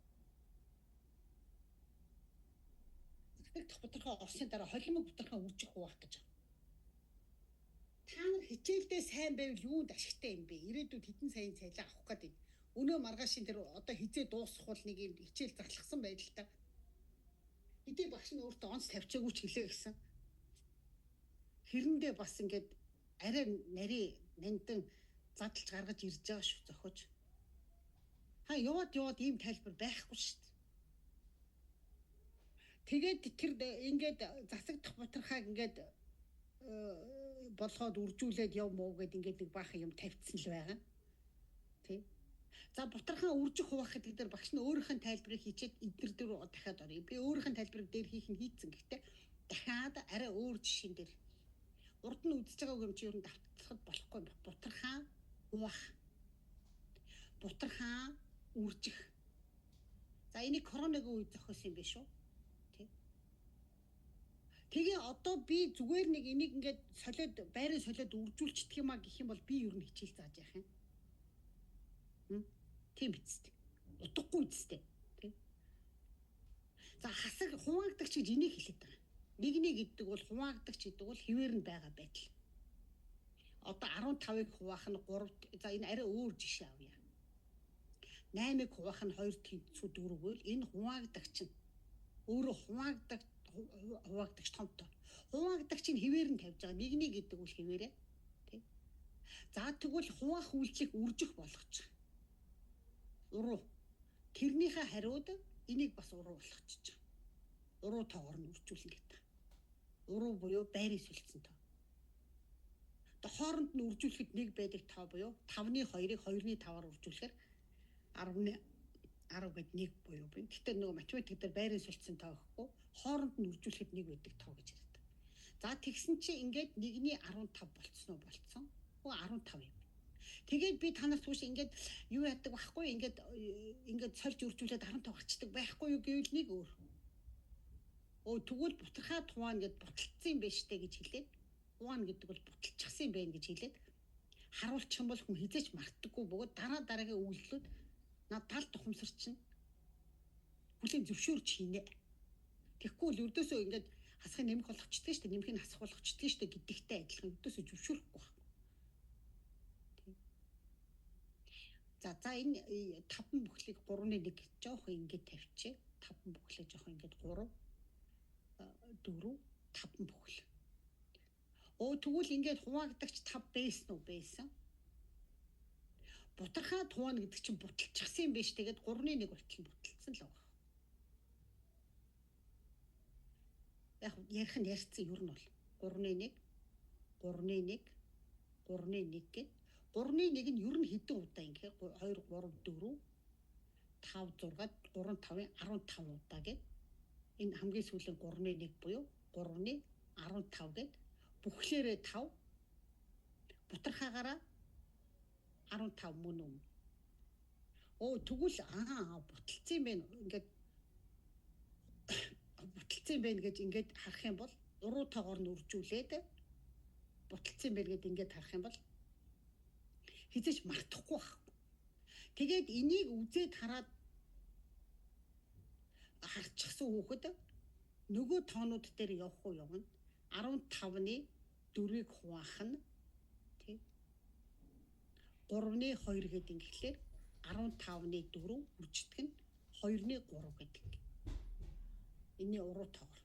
засагдах бутархаа орсны дараа холимог бутархаа үржих бах гэж байна. Та нар хичээлдээ сайн байвал юунд ашигтай юм бэ? Ирээдүйд хэдэн саяын цалин авах гэдэг. Өнөө маргаашийн тэр одоо хизээ дуусах бол нэг юм хичээл затлахсан байдалтай. Хэдий багш нь өөртөө онц тавьчаагүй ч гэлээ гэсэн. Хэрэндээ бас ингээд арай нарийн нандин задлж гаргаж ирж байгаа шүү зохиож. Ха яваад яваад ийм тайлбар байхгүй шүү дээ. Тэгээд тэр ингээд засагдах бутархааг ингээд болгоод үржүүлээд яв муу гэд ингээд нэг баахан юм тавьчихсан л байгаа. Тий. За бутархан үржих хуваах гэдэг дээр багш нь өөрийнх нь тайлбарыг хийчихэд эднэр дээр дахиад оръё. Би өөрийнх нь тайлбарыг дээр хийх нь хийцэн. Гэхдээ дахиад арай өөр жишээн дээр урд нь үзэж байгаа юм чи ер нь давтцахад болохгүй юм. Бутархан хуваах. Бутархан үржих. За энийг коронагийн үед зохиосон юм биш үү? Тий. Тэгээ одоо би зүгээр нэг энийг ингээд солиод байрын солиод үржүүлчихдэг юм а гэх юм бол би ер нь хичээл зааж яах юм? Тийм биз дээ. Утгагүй биз дээ. Тий. За хасаг хуваагдагч гэж энийг хэлээд байгаа. Нэгний гэдэг бол хуваагдагч гэдэг бол хэвээр нь байгаа байдал. Одоо 15-ыг хуваах нь 3. За энэ арай өөр жишээ авъя. 8-ыг хуваах нь 2 тэнцүү 4 гэвэл энэ хуваагдагч нь өөрөө хуваагдагч томтой. Хуваагдагч нь хэвээр нь тавьж байгаа. Нэгний гэдэг бол хэвээрээ. Тий. За тэгвэл хуваах үйлчлэх үржих болгочих. Уруу. Тэрнийхээ хариуд энийг бас уруу болгочих. Уруу тоогоор нь үржүүлнэ гэдэг. Уруу буюу байрын солилцсон тоо. Одоо хооронд нь үржүүлэхэд нэг байдаг тоо буюу 5-ны 2-ыг 2-ны 5-аар үржүүлэхээр 10-ны 10 гэд 1 буюу би. Гэхдээ нөгөө математик дээр байрын солилцсон тоо гэхгүй хооронд нь үржүүлэхэд нэг байдаг тоо гэж ярьдаг. За тэгсэн чи ингээд 1-ний 15 болцсон уу болцсон. Хөө 15 юм. Тэгээд би та нарт түүш ингээд юу яадаг байхгүй ингээд ингээд сольж үржүүлээд 15 гарчдаг байхгүй юу гэвэл нэг өөр. Өө тэгвэл бутархаа туваана гэд буталцсан юм байна штэ гэж хэлээд хуваана гэдэг бол буталчихсан юм байна гэж хэлээд харуулчих юм бол хүн хизээч мартдаггүй бөгөөд дараа дараагийн үйлдэлүүд над тал тухамсар чинь хүлийн зөвшөөрч хийнэ. Тэгэхгүй л өрдөөсөө ингээд хасахыг нэмэх болгочдөг штэ нэмэх нь хасах болгочдөг штэ гэдэгтэй адилхан өрдөөсөө зөвшөөрөхгүй байна. За за энэ 5 бүхлийг 3-ны 1 жоох ингээд тавьчих. 5 бүхлээ жоох ингээд 3 4 5 бүхэл. Өө тэгвэл ингээд хуваагдагч 5 байсан уу байсан. Бутархаа туваана гэдэг чинь буталчихсан юм биш. Тэгээд 3-ны 1 болтол буталцсан л байгаа. Яг ярих нь ярьсан ер нь бол 3-ны 1 3-ны 1 3-ны 1 гэд 3-ны 1 нь ер нь хэдэн удаа ингэхээр 2 3 4 5 6 3 5-ын 15 удаа гэд энэ хамгийн сүүлийн 3-ны 1 буюу 3-ны 15 гэд бүхлээрээ 5 бутархаагаараа 15 мөн үү? Оо тэгвэл аа буталцсан юм байна. Ингээд буталцсан юм байна гэж ингээд харах юм бол уруу тоогоор нь үржүүлээд буталцсан юм байна гэд ингээд харах юм бол хизээч мартахгүй байх. Тэгээд энийг үзээд хараад харчихсан хүүхэд нөгөө тоонууд дээр явах уу явна. 15-ны 4-ыг хуваах нь тий 3-ны 2 гэдэг ингэхлээр 15-ны 4 үржигдэх нь 2-ны 3 гэдэг. Энийний уруу тоогоор.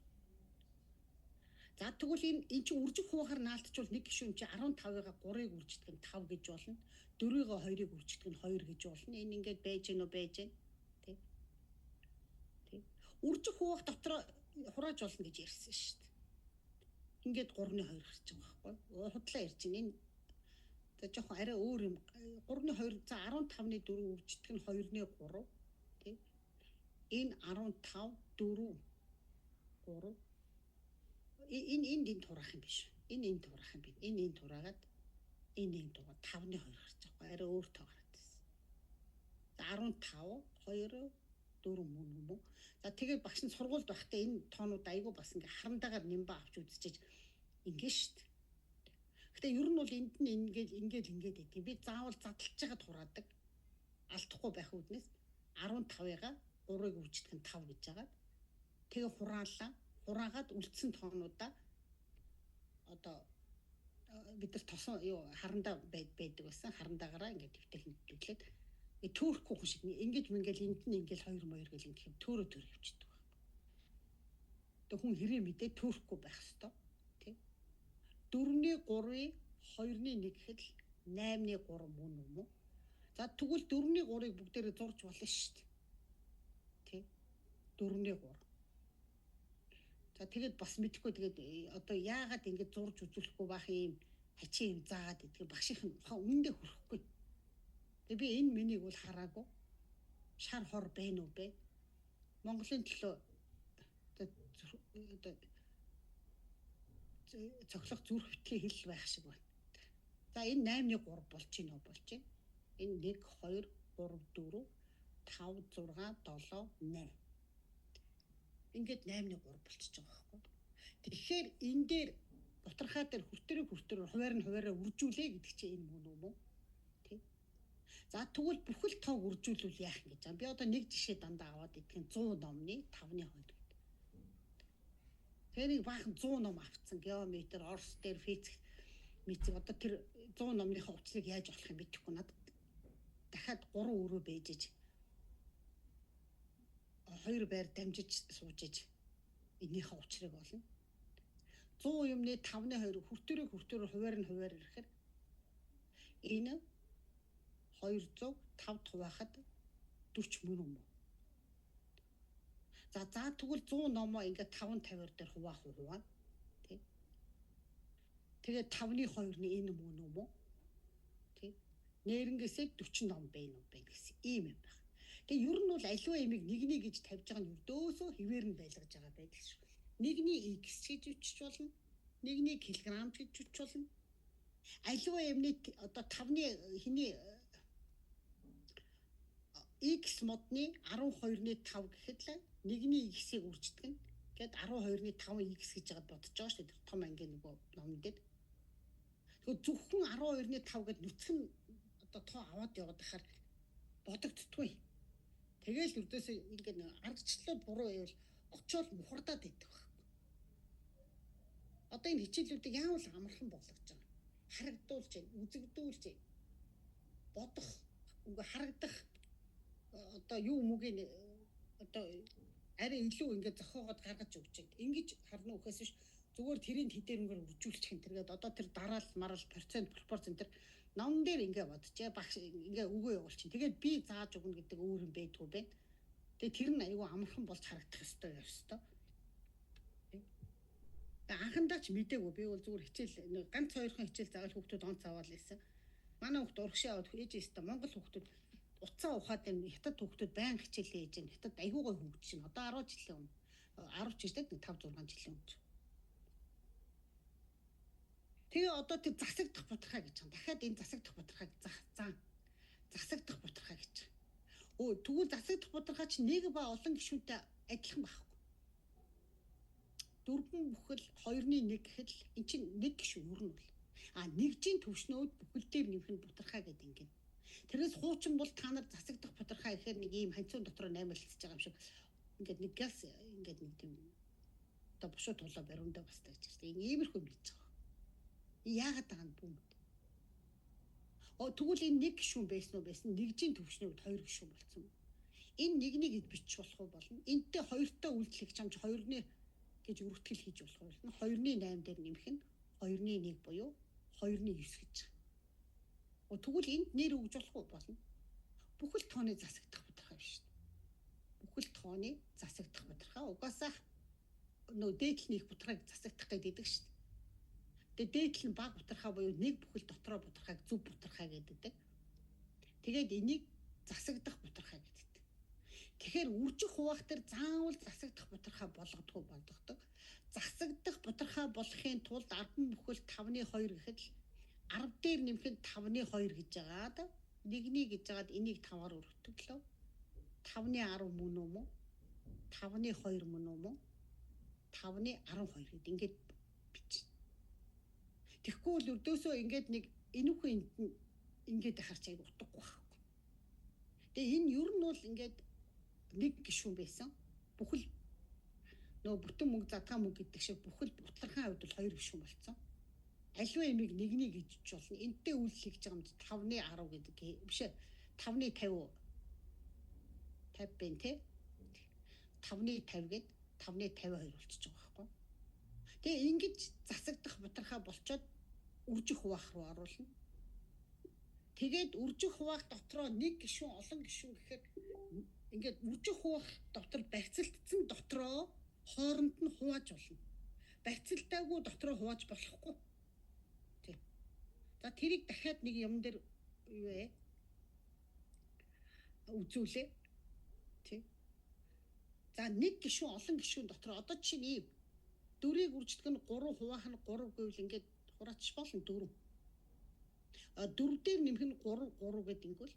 За тэгвэл энэ чинь үржих хуваахаар наалтчвал нэг гишүүн чи 15-ыг 3-ыг үрждэг нь 5 гэж болно. 4-ийг 2-ыг үрждэг нь 2 гэж болно. Энэ ингээд байж гэнэ үү байж гэнэ. Тэ. Тэ. Үржих хуваах дотор хурааж болно гэж ярьсан шүү дээ. Ингээд 3-ны 2 гарч байгаа байхгүй юу? Худлаа ярьж байна. Энэ за жоохон арай өөр юм. 3-ны 2 за 15-ны 4 үрждэг нь 2-ны 3. Тэ. Энэ 15 4 3 энэ энд энд хураах юм биш. Энэ энд хураах юм биш. Энэ энд хураагаад энэ энд хураад 5-ны 2 гарч байгаа. Арай өөр тоо гараад ирсэн. За 15 2 4 мөн юм уу? За тэгээд багш нь сургуульд байхдаа энэ тоонууд айгүй бас ингээ харандаагаар нэмбэ авч үзчихэж ингээ шít. Гэтэ ер нь бол энд нь ингээл ингээл ингээд байдаг. Би заавал задлж байгаад хураадаг. Алдахгүй байх үүднээс 15-ыгаа 3-ыг үрждэг нь 5 гэж жагаад. Тэгээ хураалаа. Хураагаад үлдсэн тоонуудаа одоо бид нар тосон юу харандаа байдаг байсан. Харандаагаараа ингээд твтэл нэвтлээд төөрөхгүй хүн шиг ингэж мингээл энд нь ингээл 2 2 гэл ингэх юм төөрөө төр явчихдаг байна. Тэгээ хүн хэрэг мэдээ төөрөхгүй байх хэвээр тий. 4-ний 3-ыг 2-ны 1 гэхэд л 8-ны 3 мөн юм уу? За тэгвэл 4-ний 3-ыг бүгдээрээ зурж болно шүү дээ. Тий. 4-ний 3. За тэгээд бас мэдэхгүй тэгээд одоо яагаад ингэж зурж үзүүлэхгүй байх юм хачин юм заагаад идэх багшийнх нь ухаан үнэндээ хүрэхгүй. Тэгээ би энэ миний бол хараагүй. Шар хор байна уу бэ? Монголын төлөө одоо цоглох зүрх битгий хэл байх шиг байна. За энэ 8-ны 3 болж гин үү болж гин. Энэ 1 2 3 4 5 6 7 8. Ингээд 8-ны 3 болчихж байгаа байхгүй. Тэгэхээр энэ дээр бутархаа дээр хүртэрэг хүртэрээр хуваар нь хуваараа үржүүлээ гэдэг чинь энэ мөн үү мөн? Тий. За тэгвэл бүхэл тоог үржүүлвэл яах юм гэж байгаа. Би одоо нэг жишээ дандаа аваад идэх нь 100 номны 5-ны 2 гэдэг. Тэр нэг баахан 100 ном авцсан. Геометр, Орос дээр физик, мэцэг одоо тэр 100 номныхоо учрыг яаж олох юм мэдэхгүй надад. Дахиад 3 өрөө бэжэж 2 байр дамжиж сууж иж энийхээ учрыг олно. 100 юмны 5-ны 2 хүртэрэг хүртэрээр хуваар нь хуваар ирэхээр энэ 205 хуваахад 40 мөн юм уу? За тэгвэл 100 номоо ингээд 5 50 дээр хуваах уу хуваана. Тий. Тэгээд 5-ны 2-ны энэ мөн юм уу? Тий. Нэрнгээсээ 40 ном байна уу бэ гэсэн ийм юм байна. Тэгээ ер нь бол аливаа ямиг нэгний гэж тавьж байгаа нь өрдөөсөө хэвээр нь байлгаж байгаа байдал шүү. Нэгний x гэж үчиж болно. Нэгний килограмм гэж үчиж болно. Аливаа ямны одоо 5-ны хиний x модны 12-ны 5 гэхэд л нэгний x-ийг үрждэг нь. Тэгэд 12-ны 5 x гэж яагаад бодож байгаа шүү дээ. Тэр том ангийн нөгөө номон дээр. Тэгэхээр зөвхөн 12-ны 5 гэд нүцгэн одоо тоо аваад яваад байхаар бодогддгүй. Тэгэл өрдөөсөө ингээд аргачлалууд буруу байвал очиод мухардаад идэх байхгүй. Одоо энэ хичээлүүдийг яавал амархан болгож байгаа. Харагдуулж байна, үзэгдүүлж байна. Бодох, ингээ харагдах одоо юу мүгийг одоо арай илүү ингээ зохиогоод гаргаж өгч байна. Ингэж харна үхээс биш зүгээр тэрийн тэдээр ингээ үржүүлчих юм. Тэргээд одоо тэр дараал марал процент пропорц энэ тэр ном дээр ингээ бодчихээ багш ингээ өгөө явуулчин. Тэгээд би зааж өгнө гэдэг өөр юм байдгүй байна. Тэгээд тэр нь айгүй амархан болж харагдах ёстой ёстой. Тэгээд анхандаа ч мдээгүй би бол зүгээр хичээл ганц хоёрхан хичээл заавал хүүхдүүд онц аваад лээсэн. Манай хүүхд урагшаа аваад ээж өстө Монгол хүүхдүүд уцаа ухаад энэ хятад хүүхдүүд баян хичээлээ хийж байна. Хятад айгүй гой хөгжиж байна. Одоо 10 жилийн өмнө 10 ч гэдэг 5 6 жилийн өмнө. Тэгээ одоо тэр засагдах бутархай гэж байгаа. Дахиад энэ засагдах бутархайг зан засагдах бутархай гэж байгаа. Өө тэгвэл засагдах бутархай чинь нэг ба олон гишүүнтэй адилхан байхгүй. Дөрвөн бүхэл 2-ны 1 гэхэд л эн чинь нэг гишүүн ер нь бол. А нэгжийн төвшнөөд бүхэл дээр нэмэх нь бутархай гэдэг ингэн. Тэрнээс хуучин бол та нар засагдах бутархай гэхээр нэг ийм ханцуун дотор наймалцж байгаа юм шиг ингээд нэг газ ингээд нэг тийм одоо бушуу тулаа бариундаа басдаг гэж байна. Иймэрхүү юм хийж байгаа. Яагаад байгаа нь бүүмэд. Тэгвэл энэ нэг гишүүн байсан уу байсан нэгжийн төвшний үед хоёр гишүүн болсон. Энэ нэгнийг ид бичих болох уу болно. Энтэй хоёртой үйлдэл хийх чамж хоёрны гэж өргөтгөл хийж болох юм. 2-ны 8 дээр нэмэх нь 2-ны 1 буюу 2-ны 9 гэж байгаа. Тэгвэл энд нэр өгж болох уу болно. Бүхэл тооны засагдах бутархай биш. Бүхэл тооны засагдах бутархай угаасаа нөө дээдл нь их бутархайг засагдах гэдэг шүү дээ. Тэгээ дээдл нь бага бутархай буюу нэг бүхэл дотроо бутархайг зөв бутархай гэдэг. Тэгээд энийг засагдах бутархай гэдэг. Тэгэхээр үржих хуваах дээр заавал засагдах бутархай болгодгоо болгодог. Засагдах бутархай болохын тулд 10 бүхэл 5-ны 2 гэхэд л 10 дээр нэмэх нь 5-ны 2 гэж байгаад нэгний гэж байгаад энийг 5-аар өргөтгөлөө. 5-ны 10 мөн үү мөн? 5-ны 2 мөн үү мөн? 5-ны 12 гэд ингээд бич. Тэгэхгүй бол өрдөөсөө ингээд нэг энүүхэн энд нь ингээд харч аяг утгагүй байхгүй. Тэгээ энэ ер нь бол ингээд нэг гишүүн байсан. Бүхэл нөгөө бүтэн мөнгө задгаа мөнгө гэдэг шиг бүхэл бутархайн хувьд бол хоёр гишүүн болцсон. Аливаа ямиг нэгний гэж болно. Энтэй үйлдэл хийж байгаа юм чи 5-ны 10 гэдэг биш ээ. 5-ны 50 50 бэ те. 5-ны 50 гээд 5-ны 52 болчихж байгаа байхгүй. Тэгээ ингэж засагдах бутархай болчоод үржих хуваах руу оруулна. Тэгээд үржих хуваах дотроо нэг гишүүн олон гишүүн гэхээр ингээд үржих хуваах дотор барьцалтсан дотроо хооронд нь хувааж болно. Барьцалтаагүй дотроо хувааж болохгүй. Тий. За тэрийг дахиад нэг юм дээр юу вэ? Үзүүлээ. Тий. За нэг гишүүн олон гишүүн дотор одоо чинь ийм дөрийг үрждэг нь 3 хуваах нь 3 гэвэл ингээд хураач болно 4. А 4 дээр нэмэх нь 3 3 гэдэг ингүүл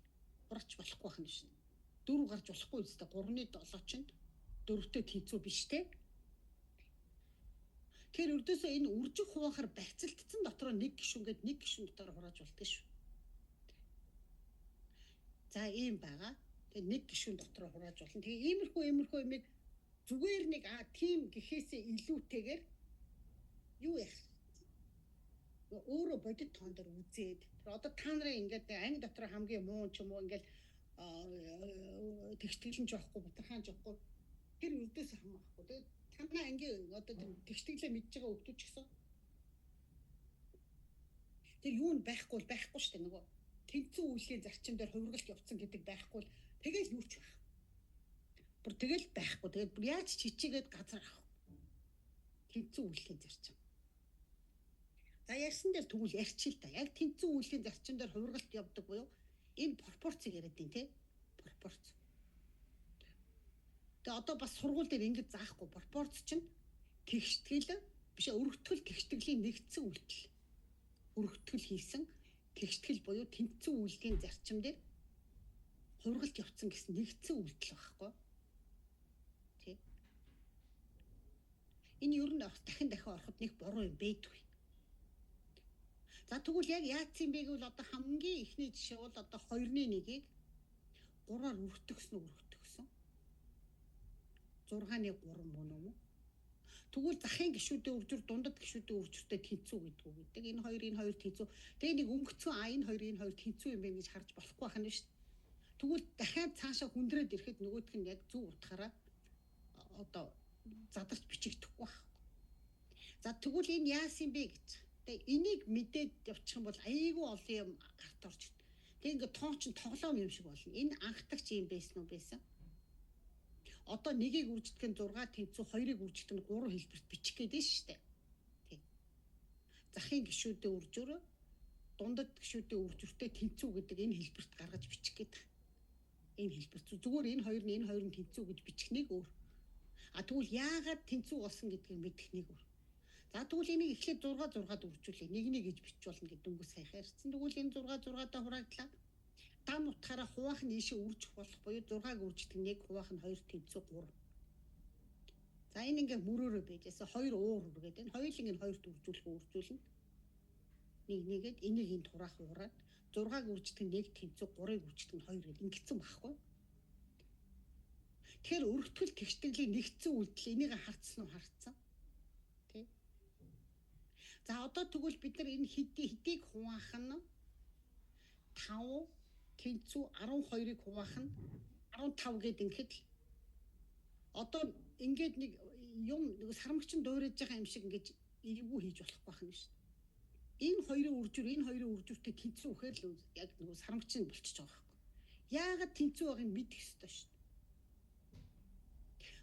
хураач болохгүй байх нь шин. 4 гарч болохгүй үстэй 3-ны 7 чинь 4-тэй тэнцүү биш те. Тэгэхээр өрдөөсөө энэ үржих хуваахаар барьцалтсан дотроо нэг гишүүн гээд нэг гишүүн дотор хурааж болдог шүү. За ийм байгаа. Тэгээ нэг гишүүн дотроо хурааж болно. Тэгээ иймэрхүү юмыг зүгээр нэг тийм гэхээсээ илүүтэйгээр юу яах өөрөө бодит тоон дээр үзээд тэр одоо та нарын ингээд анги дотор хамгийн муу ч юм уу ингээд тэгштэглэн жоохгүй бутархаан жоохгүй тэр өрдөөс хамаахгүй. Тэгээд танай ангийн одоо тэр тэгштгэлээ мэдж байгаа хүмүүс ч гэсэн тэр юу нь байхгүй бол байхгүй шүү дээ, нөгөө тэнцэн үйллийн зарчим дээр хувиргалт явцсан гэдэг байхгүй бол тэгэл юу ч байх. Бүр тэгэл байхгүй. Тэгээд бүр яаж чичээгээд газар авах. Тэнцэн үйллийн зарчим. За ярьсан дээр тэгвэл ярьчих л та. Яг тэнцэн үйллийн зарчим дээр хувиргалт явдаг буюу энэ пропорцийг яриад байна те. Пропорц. Тэгээ одоо бас сургууль дээр ингэж заахгүй. Пропорц чинь тэгштгэл биш өргөтгөл тэгштгэлийн нэгдсэн үйлдэл. Өргөтгөл хийсэн тэгштгэл буюу тэнцэн үйлдлийн зарчим дээр хувиргалт явцсан гэсэн нэгдсэн үйлдэл байхгүй. Тий. Энэ ер нь дахин дахин ороход нэг буруу юм байдгүй. За тэгвэл яг яатсан бэ гэвэл одоо хамгийн эхний жишээ бол одоо 2-ны 1-ийг 3-аар өргөтгсөн өргөтгсөн. 6-ны 3 мөн үү? Тэгвэл захын гишүүдийн үржүр дундад гишүүдийн үржүртэй тэнцүү гэдэг үг гэдэг. Энэ хоёр тэнцүү. Тэгээ нэг өнгөцсөн а энэ хоёр тэнцүү юм байна гэж харж болохгүй байх нь шүү дээ. Тэгвэл дахиад цаашаа хүндрээд ирэхэд нөгөөх нь яг зөв утгаараа одоо задарч бичигдэхгүй байх. За тэгвэл энэ яасан бэ гэж. Тэгээ энийг мэдээд явчих юм бол айгүй олон юм гарт орж ирнэ. Тэгээ ингээд тоо чин тоглоом юм шиг болно. Энэ анхдагч юм байсан уу байсан? Одоо нэгийг үржигдэх нь 6 тэнцүү, хоёрыг үржигдэх нь 3 хэлбэрт бичих гээд байна шүү дээ. Тий. Захын гишүүдийн үржүр, дундад гишүүдийн үржүртэй тэнцүү гэдэг энэ хэлбэрт гаргаж бичих гээд байна. Энэ хэлбэр зүгээр энэ хоёр нь энэ хоёр нь тэнцүү гэж бичих нэг өөр. А тэгвэл яагаад тэнцүү болсон гэдгийг мэдэх нэг өөр. За тэгвэл энийг эхлээд 6 6-ад үржүүлээ. Нэг нэг гэж бичиж болно гэдэг дөнгөж саяхан ярьсан. Тэгвэл энэ 6 6-даа хураагдлаа. Дам утгаараа хуваах нь ийшээ үржих болох буюу 6-аг үрждэг 1 хуваах нь 2 тэнцүү 3. За энэ ингээ мөрөөрөө байжсэн 2 уур үргээд энэ хоёуланг нь хоёрт үржүүлэх үржүүлнэ. Нэг нэгэд энийг энд хураах хураад 6-аг үрждэг 1 тэнцүү 3-ыг үрждэг нь 2 гээд ингэсэн байхгүй. Тэгэхээр өргөтгөл тэгштгэлийн нэгдсэн үйлдэл энийг харцсан уу харцсан. Тэ. За одоо тэгвэл бид нар энэ хэдийг хуваах нь 5 тэнцүү 12-ыг хуваах нь 15 гээд ингэхэд л одоо ингээд нэг юм нөгөө сармагчин дуурайж байгаа юм шиг ингэж эвгүй хийж болохгүй байх юм шүү дээ. Энэ хоёрын үржүр, энэ хоёрын үржүртэй тэнцүү үхээр л яг нөгөө сармагчин болчихж байгаа байхгүй. Яагаад тэнцүү байгааг мэдэх ёстой шүү дээ.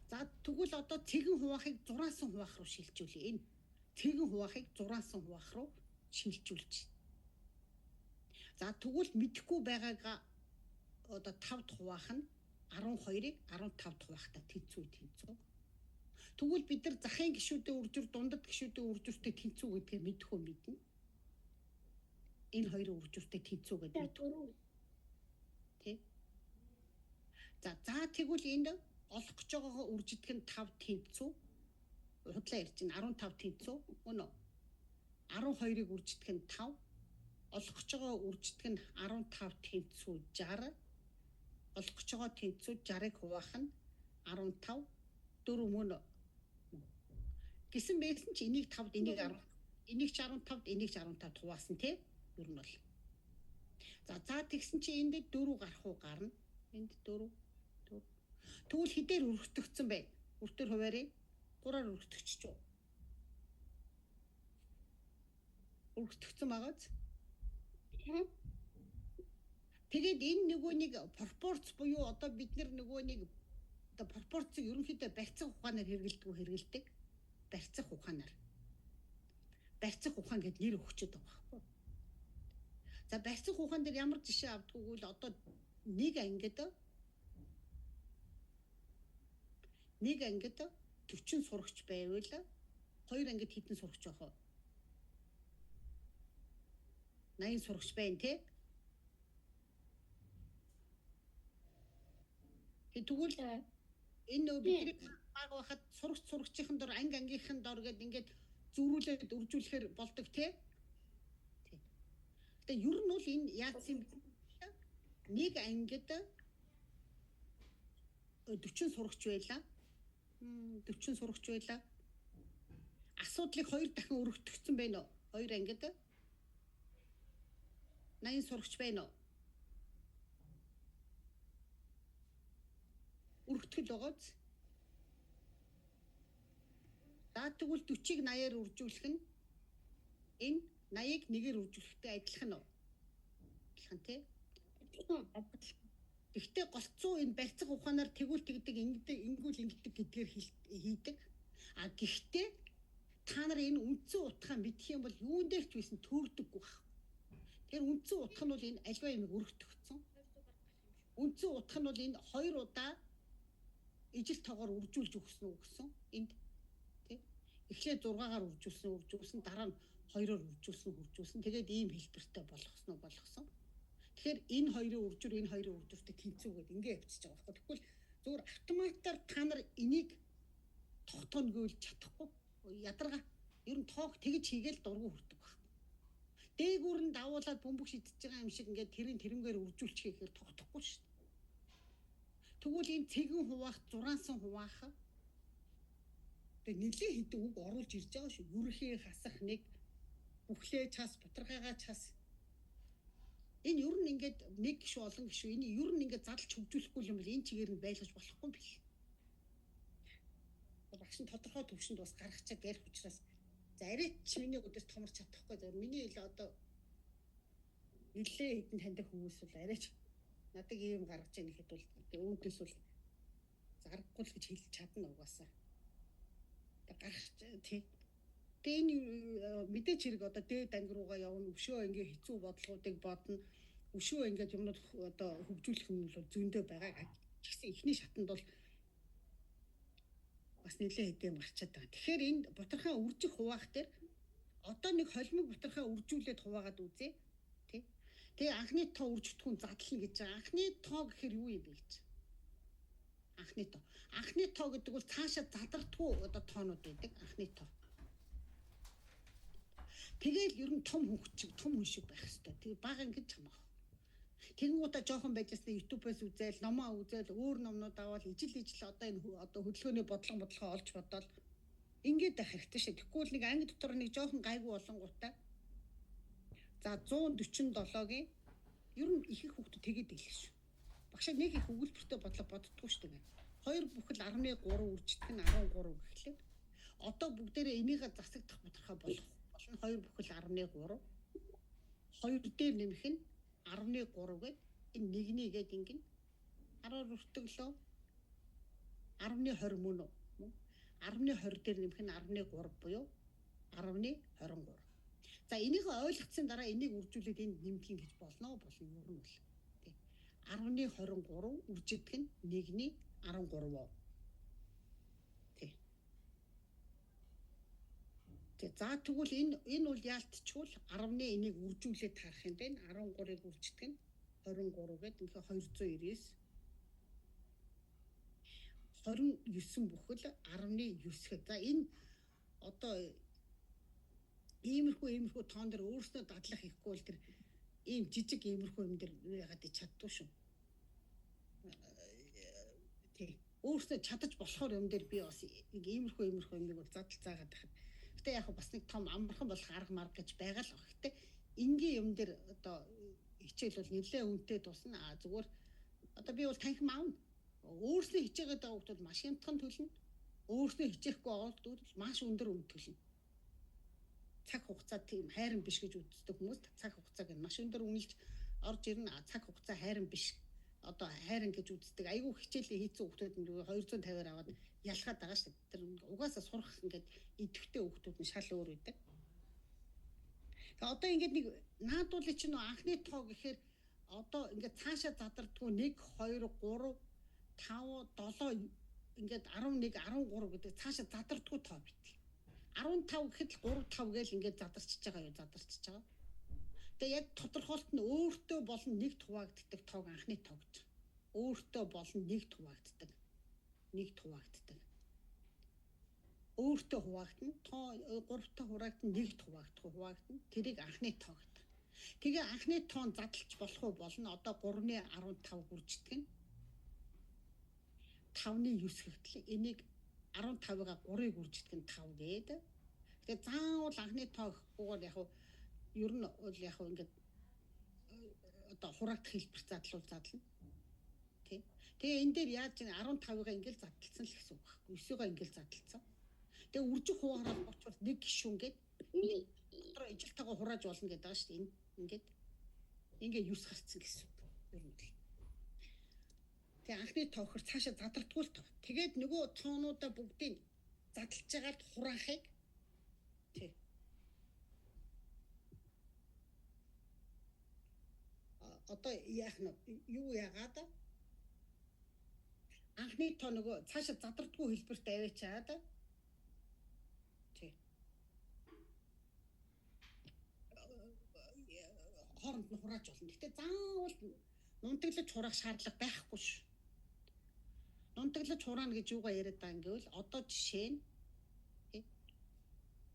За тэгвэл одоо цэгэн хуваахыг зураасан хуваах руу шилжүүлье. Энэ цэгэн хуваахыг зураасан хуваах руу шилжүүлж. За тэгвэл мэдэхгүй байгаагаа одоо 5-д хуваах нь 12-ыг 15-д хуваахтай тэнцүү тэнцүү. Тэгвэл бид нар захын гишүүдийн үржүр, дундад гишүүдийн үржүртэй тэнцүү гэдгээ мэдэх үү мэднэ. Энэ хоёрын үржүртэй тэнцүү гэдээ мэдэх үү. Тэ? За тэгвэл энд олох гэж байгаагаа үржидэх нь 5 тэнцүү. Худлаа ярьж байна. 15 тэнцүү. Үнэ үү? 12-ыг үржидэх нь 5. Олох гэж байгаа үржидэх нь 15 тэнцүү 60. Олох гэж байгаа тэнцүү 60-ыг хуваах нь 15 4 мөн үү? Гэсэн байсан чи энийг 5-д, энийг 10, энийг ч 15-д, энийг ч 15-д хуваасан тий? Ер нь бол. За тэгсэн чи энд 4 гарах уу гарна. Энд 4 4. Тэгвэл хэдээр өргөтгцэн бэ? Өртөр хуваарь 3-аар өргөтгчих үү? Өргөтгцэн байгааз. Тэгээд энэ нөгөө нэг пропорц буюу одоо бид нар нөгөө нэг одоо пропорцыг ерөнхийдөө барьцах ухаанаар хэрэгэлдэг. Барьцах ухаанаар. Барьцах ухаан гэд нэр өгчөөд байгаа байхгүй. За барьцах ухаан дээр ямар жишээ авдгүйг л одоо нэг ангид 40 сурагч байвал хоёр ангид хэдэн сурагч байх вэ? 80 сурагч байна тий? Тэгвэл энэ нөгөө бидний баг байхад сурагч сурагчийн дор анги ангийнхан дор гэд ингээд зөрүүлээд үржүүлэхээр болдог тий? Тий. Гэтэ ер нь бол энэ яасан юм бэ? Нэг ангид 40 сурагч байлаа. 40 сурагч байлаа. Асуудлыг хоёр дахин өргөтгцэн байна уу? Хоёр ангид 80 сурагч байна уу? Өргөтгөл байгааз. За тэгвэл 40-ыг 80-аар үржүүлэх нь энэ 80-ыг 1-ээр үржүүлэхтэй адилхан уу? Адилхан тий? Гэхдээ голцоо энэ барьцах ухаанаар тэгвэл тэгдэг, ингэдэг, ингүүл ингэдэг гэдгээр хийдэг. А гэхдээ та нар энэ үндсэн утгаа мэдэх юм бол юун дээр ч байсан төөрдөггүй байх. Тэгэхээр үндсэн утга нь бол энэ альва юмыг өргөтгцэн. Үндсэн утга нь бол энэ хоёр удаа ижил тоогоор үржүүлж өгсөн үү гэсэн. Энд тий. Эхлээд 6-аар үржүүлсэн, дараа нь 2-оор үржүүлсэн. Тэгээд ийм хэлбэртэй болгосон уу болгосон. Тэгэхээр энэ хоёрын үржүр, энэ хоёрын үржүртэй тэнцүүгээд ингэ явчихж байгаа байхгүй. Тэгвэл зүгээр автоматар та нар энийг тогтооно гэвэл чадахгүй. Ядаргаа. Ер нь тоог тэгж хийгээл дургу хүрдэг байх. Дээгүүр нь давуулаад бөмбөг шидэж байгаа юм шиг ингээд тэрийн тэрнгээр үржүүлчих гэхээр тогтохгүй шүү дээ. Тэгвэл энэ цэгэн хуваах, зураасан хуваах тэгээ нэлээд хэдэн үг оруулж ирж байгаа шүү. Ерхий хасах нэг бүхлээ час, бутархайгаа час. Энэ ер нь ингээд нэг гişүү олон гişүү энэ ер нь ингээд задлж хөгжүүлэхгүй юм бол энэ чигээр нь байлгаж болохгүй юм бил. Багш нь тодорхой төвшөнд бас гаргачаад ярих учраас за арай ч миний өдөрт томорч чадахгүй. За миний л одоо нэлээд хэдэн таньдаг хүмүүс бол арай ч надад ийм гаргаж яах гэхэд бол өөдөөс бол заргахгүй л гэж хэлж чадна угаасаа. Гарах тий. Тэгээ энэ мэдээч хэрэг одоо дээд анги руугаа явна, өшөө ингээ хэцүү бодлогоодыг бодно, өшөө ингээд юмнууд одоо хөгжүүлэх юм бол зөндөө байгаа. Тэгсэн эхний шатанд бол бас нэлээд хэдэн гарчаад байгаа. Тэгэхээр энэ бутархаа үржих хуваах дээр одоо нэг холимог бутархаа үржүүлээд хуваагаад үзье. Тий. Тэгээ анхны тоо үржигдэхүүн задлана гэж байгаа. Анхны тоо гэхээр юу юм бэ гэж. Анхны тоо. Анхны тоо гэдэг бол цаашаа задардгүй одоо тоонууд байдаг. Анхны тоо. Тэгээл ер нь том хүн шиг, том хүн шиг байх хэвээр. Тэгээ бага ингэж хамаах. Тэгэнгүүтээ жоохон байжсны YouTube-ээс үзээл, номоо үзээл, өөр номнууд аваад ижил одоо энэ одоо хөдөлгөөний бодлого олж бодоол ингээд байх хэрэгтэй шээ. Тэгэхгүй л нэг анги дотор нэг жоохон гайгүй болонгуудаа за 147-гийн ер нь их их хүүхдүүд тэгээд ийлэх шүү. Багшаа нэг их өгүүлбэртэй бодлого боддгоо шүү дээ. 2 бүхэл 10.3 үржидэх нь 13 гэхлээр одоо бүгдээрээ энийгээ засагдах тодорхой болох болно. 2 бүхэл 10.3 2 дээр нэмэх нь 10.3 гээд энэ нэгний гээд ингэн 10-аар өртөглөө 10.20 мөн үү? 10.20 дээр нэмэх нь 10.3 буюу 10.23. За энийг ойлгоцсон дараа энийг үржүүлээд энд нэмэх гэж болно болно юу нь бол. Тий. 10.23 үржидэх нь 1.13. Тий. Тий. За тэгвэл энэ бол яалтчгүй 10-ны энийг үржүүлээд таарах юм байна. 13-ыг үржидэх нь 23 гээд үнэхээр 299 29 бүхэл 10.9 гэхэд. За энэ одоо иймэрхүү тоон дээр өөрснөө дадлах хийхгүй бол тэр ийм жижиг иймэрхүү юм дээр яагаад чаддгүй шүү. Тий. Өөрснөө чадаж болохоор юм дээр би бас нэг иймэрхүү юмыг бол задал заагаад байхад. Гэтэ яг бас нэг том амархан болох арга марга гэж байгаа л баг. Гэтэ энгийн юм дээр одоо хичээл бол нэлээд үнэтэй тусна. А зүгээр одоо би бол танхим аавна. Өөрснөө хичээгээд байгаа хүмүүс маш хямдхан төлнө. Өөрснөө хичээхгүй байгаа хүмүүс маш өндөр үнэ төлнө. Цаг хугацаа тийм хайран биш гэж үздэг хүмүүс цаг хугацааг нь маш өндөр үнэлж орж ирнэ. Цаг хугацаа хайран биш. Одоо хайран гэж үздэг. Айгүй хичээлээ хийцэн хүмүүс нь 250-аар аваад ялгаад байгаа шүү дээ. Тэр угаасаа сурах ингээд идэвхтэй хүмүүс нь шал өөр байдаг. Тэгээ одоо ингээд нэг наадуулыг чинь анхны тоо гэхээр одоо ингээд цаашаа задардгүй 1 2 3 5 7 ингээд 11 13 гэдэг цаашаа задардгүй тоо бит. 15 гэхэд л 3 5 гээл ингээд задарчиж байгаа юу задарчиж байгаа. Тэгээ яг тодорхойлт нь өөртөө болон нэгт хуваагддаг тоог анхны тоо гэж. Өөртөө болон нэгт хуваагддаг. Нэгт хуваагддаг. Өөртөө хуваагдана. Тоо 3-таа хураагдана, нэгт хуваагдах хуваагдана. Тэрийг анхны тоо гэдэг. Тэгээ анхны тоон задлж болох уу болно. Одоо 3-ны 15 гүрждэг нь 5-ны 9 гэтэл энийг 15-ыг 3-ыг үржидэх нь 5 гээд. Тэгээ заавал анхны тоо гэхгүйгээр яг ер нь бол яг ингээд одоо хураагдах хэлбэр задлуул задлана. Тий. Тэгээ энэ дээр яаж 15-ыг ингээд задлсан л гэсэн үг байхгүй. 9-ыг ингээд задлсан. Тэгээ үржих хуваараа очвол нэг гишүүн гээд дотроо ижилтайгаа хурааж болно гэдэг байгаа шүү дээ. Энэ ингээд ингээд 9 гарцсан гэсэн үг. Ер нь л. Тэгээ анхны тоохор цаашаа задардгүй л тоо. Тэгээд нөгөө тоонуудаа бүгдийг задлж байгаад хураахыг тий. Одоо яах нь юу яагаад анхны тоо нөгөө цаашаа задардгүй хэлбэрт аваачаад тий. Хооронд нь хурааж болно. Гэтэ заавал нунтаглаж хураах шаардлага байхгүй шүү. Нунтаглаж хураана гэж юугаа яриад байгаа юм гэвэл одоо жишээ нь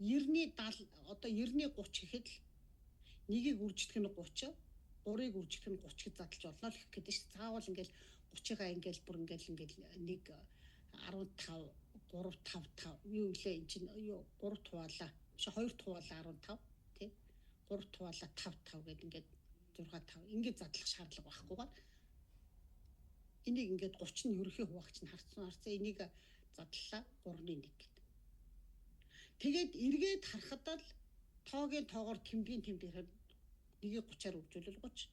90-ний 70 одоо 90-ний 30 гэхэд л нэгийг үржидэх нь 30, 3-ыг үржидэх нь 30 гэж задлж болно л гэх гэдэг шүү. Заавал ингээл 30-ыг ингээл бүр ингээл ингээл 1 15 3 5 5 юу илээ эн чинь юу 3 туваалаа. Биш 2 туваалаа 15 тий. 3 туваалаа 5 5 гэд ингээд 6 5 ингээд задлах шаардлага байхгүйгээр энийг ингээд 30 нь ерөнхий хуваагч нь харцсан энийг задлаа 3-ны 1 гэд. Тэгээд эргээд харахад л тоогийн тоогоор тэмдгийн тэмдэг нэгийг 30-аар үржүүлэл 30.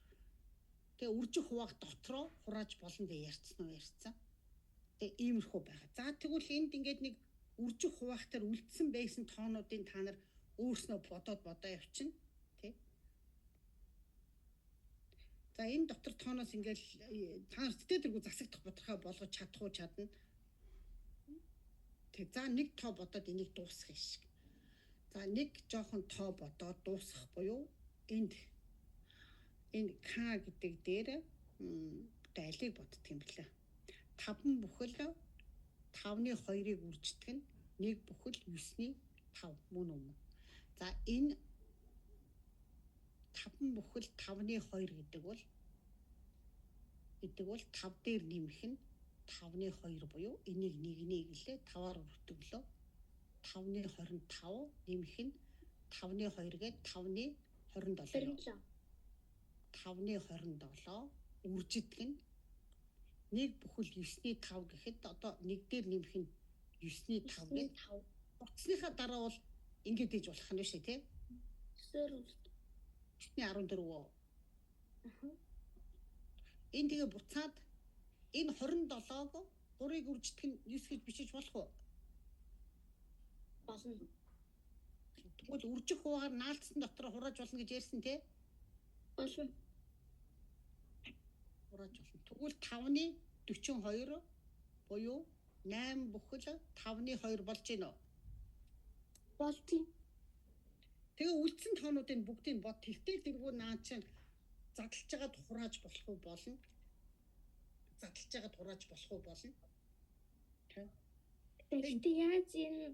Тэгээ үржих хуваах дотроо хурааж болно гэж ярьцсан уу ярьцсан. Тэгээ иймэрхүү байгаа. За тэгвэл энд ингээд нэг үржих хуваах дээр үлдсэн байсан тоонуудын та нар өөрснөө бодоод бодоо явчихна. Тэ. За энэ дотор тооноос ингээл та нар зэтээ дэргүү засагдах бодорхой болгож чадах уу чадна. Тэг. За нэг тоо бодоод энийг дуусгах юм шиг. За нэг жоохон тоо бодоод дуусгах буюу энд энэ К гэдэг дээр одоо алийг боддөг юм бэлээ. 5 бүхэл 5-ны 2-ыг үржидэх нь 1 бүхэл 9-ний 5 мөн үү? За энэ 5 бүхэл 5-ны 2 гэдэг бол 5 дээр нэмэх нь 5-ны 2 буюу энийг 1-ний гэлээ 5-аар өртөглөө. 5-ны 25 нэмэх нь 5-ны 2 гээд 5-ны 27. 5-ны 27 үржидэх нь 1 бүхэл 9-ний 5 гэхэд одоо 1 дээр нэмэх нь 9-ний 5 гэх. 5. Утасныхаа дараа бол ингэж ийж болох нь шүү дээ, тий? 9-оор үлд. 9-ний 14 үү? Аха. Энэ тэгээ буцаад энэ 27-г 3-ыг үржигдэх нь 9 гэж бичиж болох уу? Болно. Тэгвэл үржих хуваагаар наалдсан дотор хурааж болно гэж ярьсан тий? Болно. Хурааж болно. Тэгвэл 5-ны 42 буюу 8 бүхэл 5-ны 2 болж гинэ үү? Болтын. Тэгээ үлдсэн тоонуудын бүгдийг бод тэгтэл дэргүү наа чинь задлж байгаад хурааж болох уу болно. Задлж байгаад хурааж болох уу болно. Тэ. Гэхдээ яаж энэ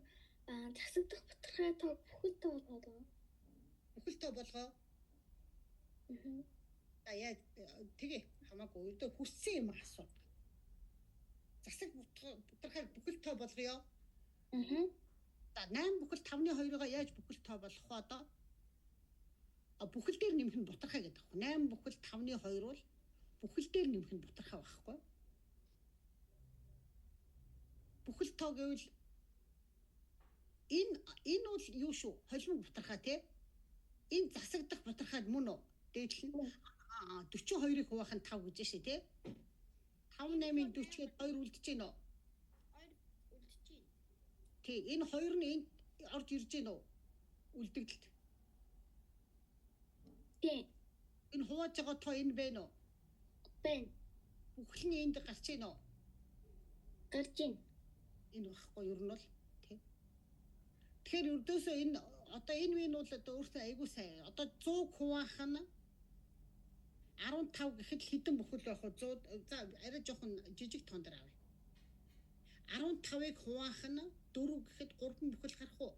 засагдах бутархай тоо бүхэл тоо болгоо? Бүхэл тоо болгоо. Аа. За яаж тэгээ хамаагүй өдөө хүссэн юм асуу. Засаг бутархайг бүхэл тоо болгоё. Аа. За 8 бүхэл 5-ны 2-ыг яаж бүхэл тоо болгох вэ одоо? А бүхэл дээр нэмэх нь бутархай гэдэг байна. 8 бүхэл 5-ны 2 бол бүхэл дээр нэмэх нь бутархай байхгүй. Бүхэл тоо гэвэл энэ бол юу шүү? Холимог бутархай тий? Энэ засагдах бутархай мөн үү? Дээдл нь 42-ыг хуваах нь 5 гэж шээ тий? 5 8-ын 40-д 2 үлдэж гин үү? 2 үлдэж гин. Тий, энэ хоёр нь энд орж ирж гин үү? Үлдэгдэлт. Тий. Энэ хувааж байгаа тоо энэ байна уу? Байна. Бүхэл нь энд гарч гин үү? Гарч гин. Энэ байхгүй ер нь бол тий. Тэгэхээр ердөөсөө энэ одоо энэ үе нь бол одоо өөртөө айгүй сайн. Одоо 100 хуваах нь 15 гэхэд хэдэн бүхэл байх вэ? 100 за арай жоохон жижиг тоон дээр авъя. 15-ыг хуваах нь 4 гэхэд 3 бүхэл гарах уу?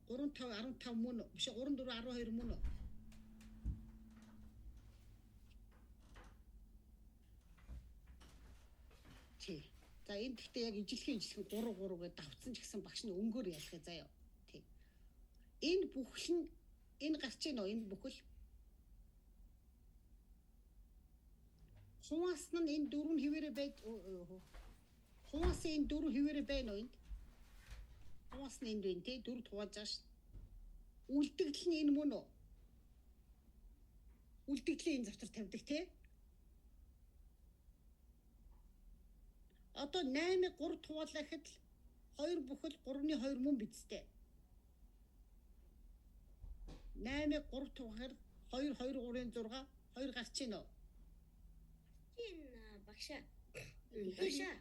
3 5 15 мөн үү? Биш 3 4 12 мөн үү? Тий. За энэ гэхдээ яг ижилхэн 3 3 гэж давцсан ч гэсэн багш нь өнгөөр ялах заяа. Тий. Энэ бүхэл нь энэ гарч ийн үү? Энэ бүхэл хуваасан нь энэ дөрөв нь хэвээрээ байж хуваасан энэ дөрөв хэвээрээ байна уу энд? Хуваасан энд байна тий? Дөрөв хувааж байгаа шин. Үлдэгдэл нь энэ мөн үү? Үлдэгдлийн энэ завтар тавьдаг тий? Одоо 8-ыг 3 хуваалаа гэхэд л 2 бүхэл 3-ны 2 мөн бидтэй. 8-ыг 3 хуваахаар 2 2 3-ын 6 2 гарч ийн үү? Энэ багшаа. Багшаа.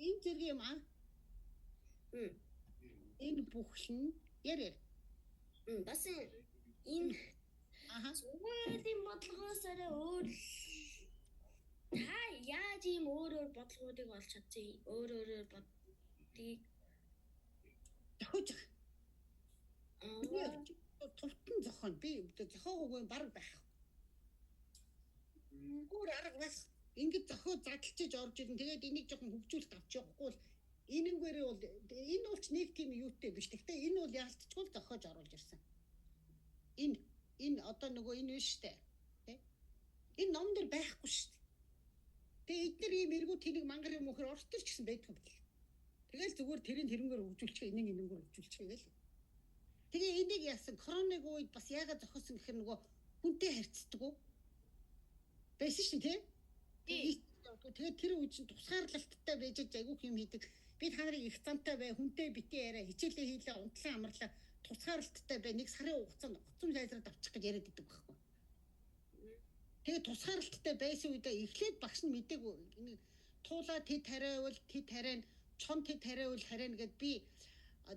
Энэ зэрэг юм аа. Энэ бүхэл нь яар. Бас энэ аха зүгээр бодлогоос арай өөр та яаж ийм өөр өөр бодлогоодыг олж чадсан? Өөр өөрөөр бодгийг зохиож байгаа. Тувтан зохион. Би зохиогоогүй баг байх. Өөр арга байх. Ингээд зохио задлчиж орж ирнэ. Тэгээд энийг жоохон хөгжүүлэлт авч явахгүй бол энэнгээрээ бол энэ бол ч нэг тийм юутай биш. Гэхдээ энэ бол яалтчгүй зохиож оруулж ирсэн. Энэ одоо нөгөө энэ биш штэ. Тэ? Энэ ном дээр байхгүй штэ. Тэгээ эднэр ийм эргүү тэнэг мангар юм уухэр орос төр ч гэсэн байдаг юм бэл. Тэгэл зүгээр тэрийн тэрнгээр хөгжүүлчих, энийг энэнгээр хөгжүүлчих гээл. Тэгээ энийг яасан коронавиг үед бас яагаад зохиосон гэхээр нөгөө хүнтэй харьцдаг уу? Байсан шин тий? Тэгээд тэр үед чинь тусгаарлалттай байж айгүйх юм хийдэг. Би та нарыг их замтай бай, хүнтэй битээ яриа, хичээлээ хийлээ, унтлан амарлаа, тусгаарлалттай бай. Нэг сарын хугацаанд гоцом сайзраад авчих гэж яриад идэг байхгүй. Тэгээд тусгаарлалттай байсан үедээ эхлээд багш нь мдээгүй. Туулаа тэд тариавал тэд тариана, чон тэд тариавал хариана гэд би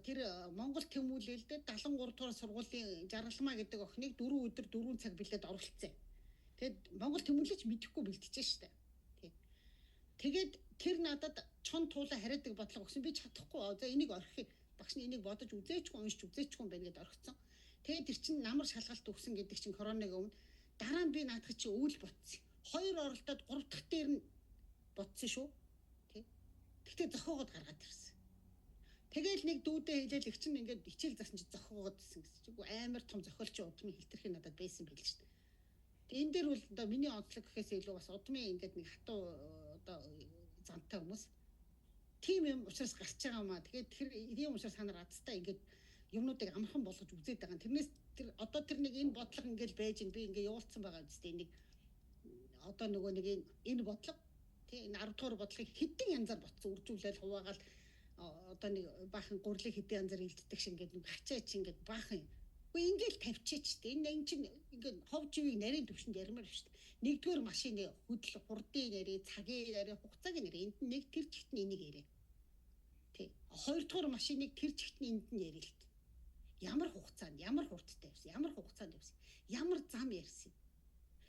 тэр Монгол тэмүүлэлд 73 дугаар сургуулийн Жаргалмаа гэдэг охиныг 4 өдөр 4 цаг бэлдээд оролцсон. Тэгээд Монгол тэмүүлэлч мэдэхгүй бэлтжээ штэ. Тий. Тэгээд тэр надад чон туулаа хариадаг бодлого өгсөн. Би чадахгүй. За энийг орхих. Багш нь энийг бодож үзээчгүй, уншиж үзээчгүй юм байна гэдээ орхицсан. Тэгээд тэр чинь намар шалгалт өгсөн гэдэг чинь коронавигийн өмнө дараа нь би наадах чи өвөл ботсон. 2 оролдоод 3 дахь дээр нь ботсон шүү. Тий. Тэгтээ зохиогоод гаргаад ирсэн. Тэгэл нэг дүүдээ хэлээл их чинь ингээд хичээл засан чи зохиогоод ирсэн гэсэн чинь амар том зохиолч удмын хилтерхий надад байсан байл шүү дээ. Тэгээ энэ дээр бол одоо миний онцлог гэхээс илүү бас удмын ингээд нэг хатуу одоо зантай хүмүүс тийм юм учраас гарч байгаа юм аа. Тэгээд тэр ийм учраас та нар азтай ингээд юмнуудыг амархан болгож үзээд байгаа. Тэрнээс тэр одоо тэр нэг энэ бодлого ингээд байж ин би ингээд явуулсан байгаа үстэй нэг одоо нөгөө нэг энэ бодлого тий энэ 10 дугаар бодлогыг хэдэн янзаар ботсон үржүүлээл хуваагаал одоо нэг баахан гурлыг хэдэн янзаар илддэг шиг ингээд нэг хачаач ингээд баахан. Үгүй ингээл тавьчихээч дээ. Энэ чинь ингээд хов живийг нарийн төвшөнд ярмаар шүү дээ. Нэгдүгээр машины хөдөл хурдын яриа, цагийн яриа, хугацааг яриа. Энд нь нэг тэр чигт нь энийг яриа. Тий. Хоёрдугаар машиныг тэр чигт нь энд нь яриа л. Ямар хугацаанд, ямар хурдтай явсан, ямар хугацаанд явсан, ямар зам ярьсан.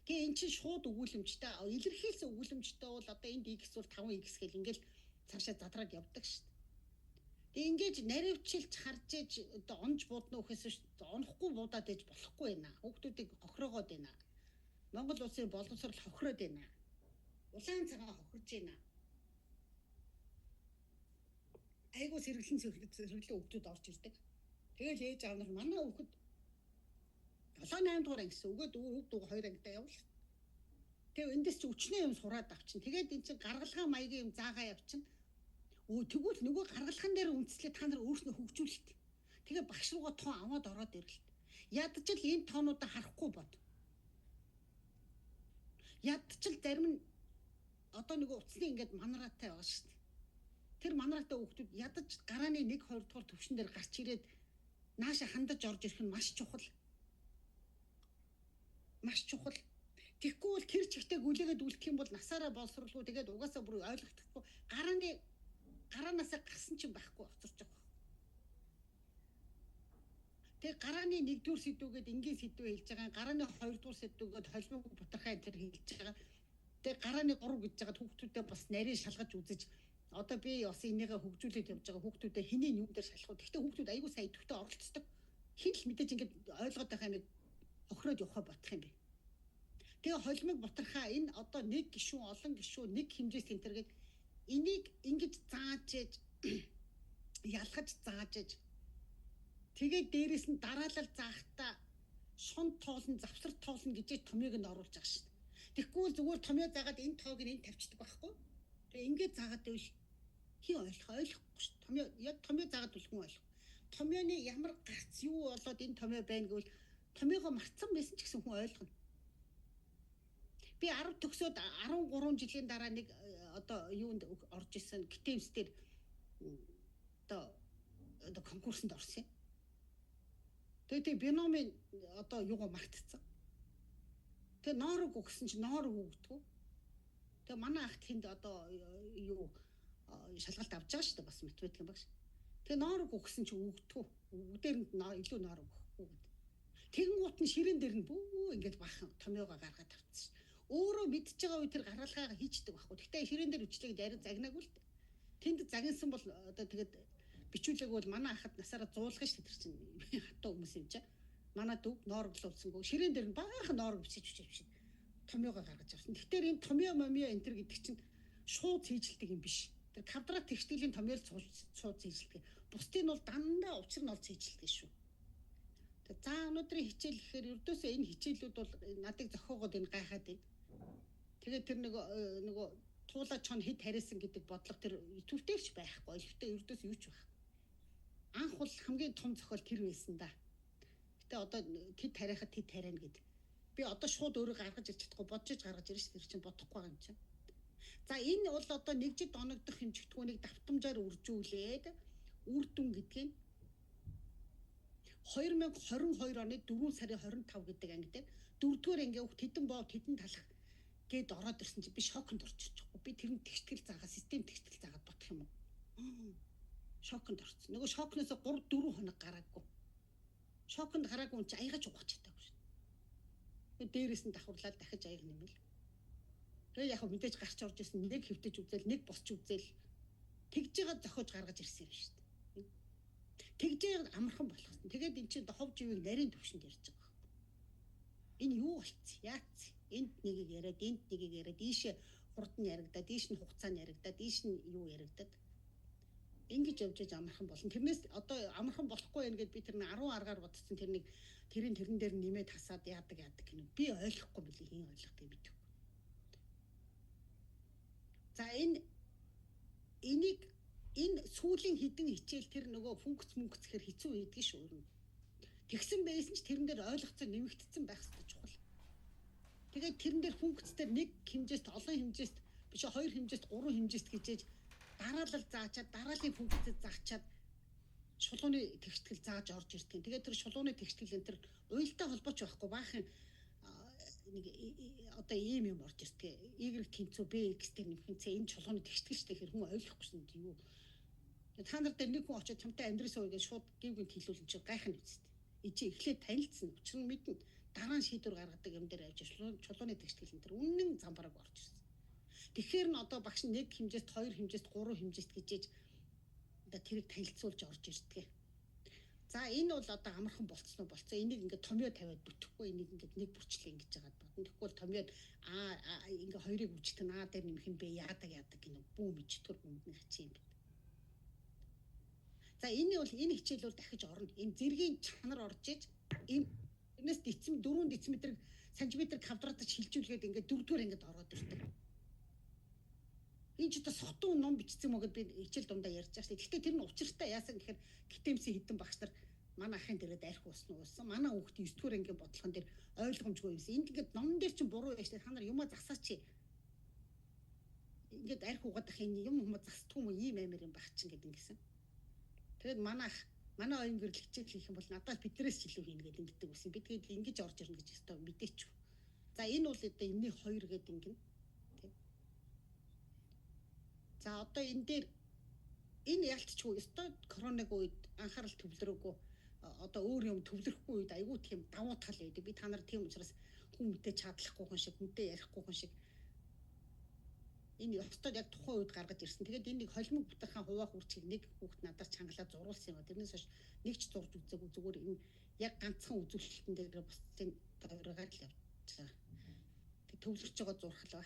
Тэгээ эн чинь шууд өгүүлэмжтэй, илэрхийлсэн өгүүлэмжтэй бол одоо энд x бол 5x гэл ингээл цаашаа задраад явдаг шүү дээ. Тэгээ ингэж наривчилж харж ээж одоо онж буудна гэхээс онохгүй буудаад ээж болохгүй байна. Хүүхдүүдийг хохироогоод байна. Монгол улсын боловсрол хохироод байна. Улаан цагаан хохирж байна. Айгуу сэргэлэн хүүхдүүд орж ирдэг. Тэгэл ээж аав нар манай хүүхэд 7 8 дугаар анги гэсэн. Өгөөд үг дуу 2 ангидаа явуул. Тэгээ эндээс чи өчнөө юм сураад авчин. Тэгээд эн чин гаргалгаа маягийн юм заагаа явчин. Тэгвэл нөгөө гаргалгаан дээр үндэслээ та нар өөрснөө хөгжүүлэлт. Тэгээ багш руугаа тоо аваад ороод ирэлт. Ядчил энэ тоонуудаа харахгүй бод. Ядчил зарим нь одоо нөгөө утасны ингээд манраатай байгаа шүү дээ. Тэр манраатай хүүхдүүд ядаж гарааны 1 2 дугаар төвшин дээр гарч ирээд нааша хандаж орж ирэх нь маш чухал. Маш чухал. Тэгэхгүй бол тэр чигтээ гүлээгээд үлдэх юм бол насаараа боловсруулгүй тэгээд угаасаа бүр ойлгохдохгүй гарааны гараанаасаа гарсан чинь байхгүй хоцорч байгаа. Тэгээ гарааны 1-р сэдвүүгээд энгийн сэдвээ хэлж байгаа, гарааны 2-р сэдвүүгээд холимог бутархай энэ хэлж байгаа. Тэгээ гарааны 3 гэж байгаа хүүхдүүдэд бас нарийн шалгаж үзэж одоо би бас энийгээ хөгжүүлээд явж байгаа хүүхдүүдэд хэний юм дээр шалах вэ? Гэхдээ хүүхдүүд аягүй сайн идэвхтэй оролцдог. Хин л мэдээж ингээд ойлгоод байгаа юмыг хохироод явахаа бодох юм бэ. Тэгээ холимог бутархай энэ одоо нэг гишүүн олон гишүүн нэг хэмжээс тэнтэргээд энийг ингэж зааж ээж ялгаж зааж ээж тэгээд дээрэс нь дараалал заахта шун тоолн завсар тоолно гэж томьёог нь оруулж байгаа шин. Тэгэхгүй бол зүгээр томьёо заагаад энэ тоог нь энд тавьчихдаг байхгүй. Тэгээ ингээд заагаад байвал хин ойлгохгүй шин. Томьёо яг томьёо заагаад бол хүн ойлгох. Томьёоны ямар гарц юу болоод энэ томьёо байна гэвэл томьёогоо мартсан байсан ч гэсэн хүн ойлгоно. Би 10 төгсөөд 13 жилийн дараа нэг одоо юунд орж исэн гитэмс дээр одоо конкурсонд орсон юм. Тэгээ биномын одоо юугаа мартцсан. Тэгээ ноорог өгсөн чинь ноорог өгдөггүй. Тэгээ манай ах тэнд одоо юу шалгалт авч байгаа шүү дээ бас математикийн багш. Тэгээ ноорог өгсөн чинь өгдөггүй. Бүгдээр нь илүү ноорог өгөхгүй гэдэг. Тэгэнгუут нь ширээн дээр нь бүү ингээд бахан томьёогоо гаргаад тавьчихсан. Өөрөө мэдж байгаа үе тэр гаргалгаагаа хийчдэг байхгүй. Гэхдээ ширээн дээр үчлээ гэж арай загнаагүй л дээ. Тэнд загнасан бол одоо тэгээд бичүүлээг бол манай ахад насаараа зуулгах шүү дээ тэр чинь хатуу хүмүүс юм чи. Манай дүү ноороглуулсангүй. Ширээн дээр нь баахан ноорог бичиж бичиж томьёогоо гаргаж авсан. Тэгэхээр энэ томьёо момьё энэ төр гэдэг чинь шууд цээжилдэг юм биш. Тэр квадрат тэгштгэлийн томьёо л шууд цээжилдэг. Бусдын нь бол дандаа учир нь ол цээжилдэг шүү. За өнөөдрийн хичээл гэхээр ердөөсөө энэ хичээлүүд бол надыг зохиогоод энэ гайхаад байна. Тэгээд тэр нөгөө туулаа чон хэд хариасан гэдэг бодлого тэр идэвхтэйч байхгүй. Идэвхтэй ердөөс юу ч байхгүй. Анх бол хамгийн том зохиол тэр байсан да. Гэтэ одоо тэд тариахад тэд тариана гэд. Би одоо шууд өөрөө гаргаж ирж чадахгүй бодож иж гаргаж ирж тэр чинь бодохгүй байгаа юм чинь. За энэ бол одоо нэгжид оногдох хэмжигдэхүүнийг давтамжаар үржүүлээд үр дүн гэдгийг 2022 оны 4 сарын 25 гэдэг анги дээр дөрөвдүгээр ангийн хүүхд тэдэн боо тэдэн талах гээд ороод ирсэн чинь би шоконд орчих. Би тэр нь тэгштгэл заагаа систем тэгштгэл заагаад бодох юм уу? Шоконд орсон. Нөгөө шокноос 3 4 хоног гараагүй. Шоконд гараагүй юм чи аягаж угах чадаагүй шин. Дээрээс нь давхарлаад дахиж аяг нэмэл. Тэгээ яг мэдээж гарч орж ирсэн нэг хэвтэж үзэл нэг босч үзэл тэгж байгаа зохиож гаргаж ирсэн юм шүү дээ. Тэгж байгаа амархан болгосон. Тэгээд эн чинь хов живийг нарийн төвшөнд ярьж байгаа байхгүй. Энэ юу болцсон? Яац? Энд нэгийг яриад, энд нэгийг яриад, ийшээ хурд нь яригдаад, ийш нь хугацаа нь яригдаад, ийш нь юу яригдаад. Ингэж явж иж амархан болно. Тэрнээс одоо амархан болохгүй байх гэд би тэр 10 аргаар бодсон тэр нэг тэрийн тэрэн дээр нэмээд хасаад яадаг яадаг гэнэ. Би ойлгохгүй билий хин ойлгодог мэдэхгүй. За энэ энийг энэ сүүлийн хідэн хичээл тэр нөгөө функц мөнкц гэхэр хэцүү байдаг шүү ер нь. Тэгсэн байсан ч тэрэн дээр ойлгоцоо нэмэгдсэн байх хэрэгтэй чухал. Тэгээд тэрэн дээр функц дээр нэг хэмжээст олон хэмжээст биш хоёр хэмжээст гурван хэмжээст гэжээж дараалал заачаад дараалын функцэд заачаад шулууны тэгштгэл зааж орж ирдэг. Тэгээд тэр шулууны тэгштгэл энэ төр уялдаа холбооч байхгүй баахан нэг одоо ийм юм орж ирдэг. Y тэнцүү B x дээр нэмэх нь энэ шулууны тэгштгэл шүү дээ. Хүн ойлгохгүй шин юу. Та нар дээр нэг хүн очиод чамтай амьдрсан үегээ шууд гів гинт хэлүүлэн чи гайхна үсттэй. Ичи эхлээд танилцсан. Учир нь мэднэ. Дараа нь шийдвэр гаргадаг юм дээр авч шулууны тэгштгэл энэ төр үнэн замбараг орж ирсэн. Тэгэхээр нь одоо багш нэг хэмжээст, хоёр хэмжээст, гурван хэмжээст гэжээж одоо тэрийг танилцуулж орж ирдэг. За энэ бол одоо амархан болцсон уу болцсон. Энийг ингээд томьёо тавиад бүтэхгүй энийг ингээд нэг бүрчлээ ингэж жагаад бодно. Тэгэхгүй бол томьёод а ингээ хоёрыг үжигдэн а дээр нэмэх нь бэ яадаг яадаг гэнэ бүү мэдтгөр хүмүүний хачин юм байна. За энэ бол энэ хичээл бол дахиж орно. Энэ зэргийн чанар орж иж энэ тэрнээс децим 4 дециметр сантиметр квадратаар шилжүүлгээд ингээд дөрөвдүгээр ингээд ороод ирдэг. Энэ ч одоо сотон ном бичсэн мө гэд би хичээл дундаа ярьж байгаа шүү. Гэхдээ тэр нь учиртай яасан гэхээр гитэмсэн хідэн багш нар манай ахын дээрээ дайрах уусан уусан. Манай хүүхдийн 9 дугаар ангийн бодлогон дээр ойлгомжгүй юмсан. Энд ингээд номон дээр чинь буруу байж та нар юмаа засаач. Ингээд арх угаад ах энэ юм хүмүүс застгүй юм ийм амир юм баг чинь гэд ингэсэн. Тэгээд манай ах манай оюун гэрэл хичээл хийх юм бол надаас биднээс ч илүү хийнэ гэд ингэдэг байсан. Би тэгээд ингэж орж ирнэ гэж өстой мэдээч. За энэ бол одоо эмний 2 гэд ингэнэ. За одоо энэ дээр энэ ялтчгүй өстой коронавиг үед анхаарал төвлөрөөгүй одоо өөр юм төвлөрөхгүй үед айгүй тийм давуу тал байдаг. Би та нар тийм учраас хүн мэдээ чадлахгүй хүн шиг хүнтэй ярихгүй хүн шиг энэ ёстой яг тухайн үед гаргаж ирсэн. Тэгээд энэ нэг холимог бутархан хуваах үрчийг нэг хүүхд надаар чангалаа зуруулсан юм а. Тэрнээс хойш нэг ч зурж үзээгүй зүгээр энэ яг ганцхан үзүүлэлтэн дээр бусдын дойрогоор л явж байгаа. Тэг төвлөрч байгаа зурхал ба.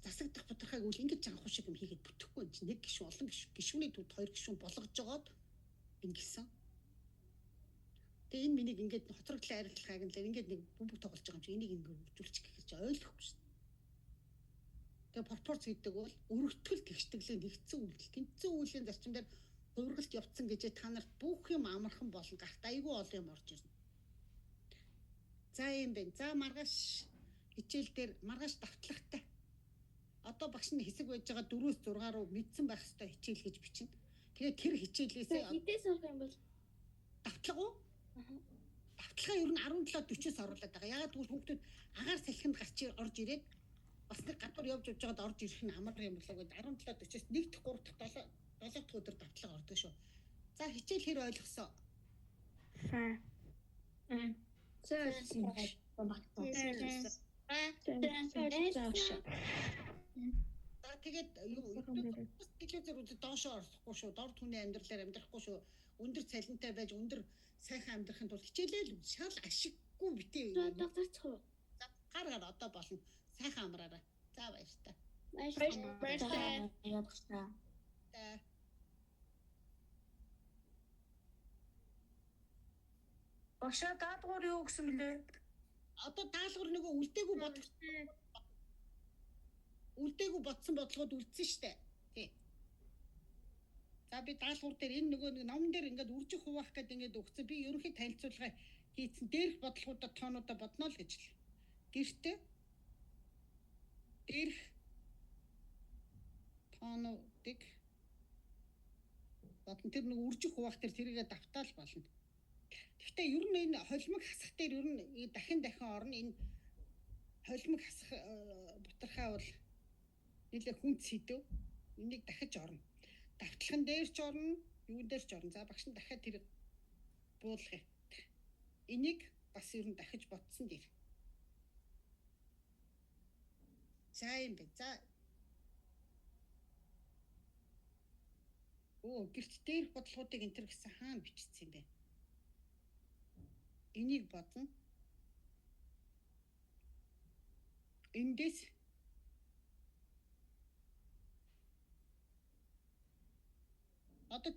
Засагдах бутархайг үл ингэж анхуу шиг юм хийгээд бүтэхгүй юм чинь нэг гишүүн олон гишүүний төвд хоёр гишүүн болгож жогоод ингэсэн. Тэгээ энэ миний ингээд хоцрогдлын арилгахайг нь л ингээд нэг бөмбөг тоглож байгаа юм чи энийг ингээд үржүүлчих гэхэр чи ойлгохгүй шин. Тэгээ пропорц гэдэг бол өргөтгөл тэгштэглээ нэгдсэн үйлдэл. Тэнцсэн үйлийн зарчим дээр хувиргалт явцсан гэж та нарт бүх юм амархан болно. Гарт айгүй олон юм орж ирнэ. За юм байна. За маргааш хичээл дээр маргааш давтлагтай. Одоо багш нь хэсэг байж байгаа 4-6 руу мэдсэн байх ёстой хичээл гэж бичнэ. Тэгээд тэр хичээлээсээ хэдээс орох юм бол давтлага уу? Давтлагаа ер нь 17:40-оос оруулаад байгаа. Ягаад гэвэл хүүхдүүд агаар салхинд гарч орж ирээд бас нэг гадуур явж явж байгаад орж ирэх нь амар юм болоо гэд 17:40-оос 1 дахь 3 дахь 7 7 дахь өдөр давтлага ордог шүү. За хичээл хэр ойлгосоо? За За тэгээд юу телевизээр үзээ доошоо орохгүй шүү. Дор түүний амьдралаар амьдрахгүй шүү. Өндөр цалинтай байж өндөр сайхан амьдрахын тулд хичээлээ л шал ашиггүй битээ. Одоо зарчих уу? За гар гар одоо болно. Сайхан амраарай. За баяртай. Баяртай. Баяртай. Багшаа даалгавар юу гэсэн бэлээ? Одоо даалгавар нөгөө үлдээгүй бод үлдээгүй бодсон бодлогод үлдсэн штэ. Тий. За би даалгавар дээр энэ нөгөө нэг номон дээр ингээд үржих хуваах гэдэг ингээд өгсөн. Би ерөнхий танилцуулга хийцэн дээрх бодлогоудаа тоонуудаа бодно л гэж л. Гэртээ дээрх тоонуудыг бодно. Тэр нэг үржих хуваах дээр тэрийгэ давтаал болно. Гэхдээ ер нь энэ холимог хасах дээр ер нь дахин дахин орно. Энэ холимог хасах бутархаа бол нэлээ хүнд сэдэв. Энийг дахиж орно. Давтлахын дээр ч орно, юун дээр ч орно. За багш нь дахиад тэр буулгая. Энийг бас ер нь дахиж бодсон дээр. За юм бэ. За. Оо, гэрт дээрх бодлогоодыг энэ төр гэсэн хаана бичсэн юм бэ? Энийг бодно. Эндээс Одоо.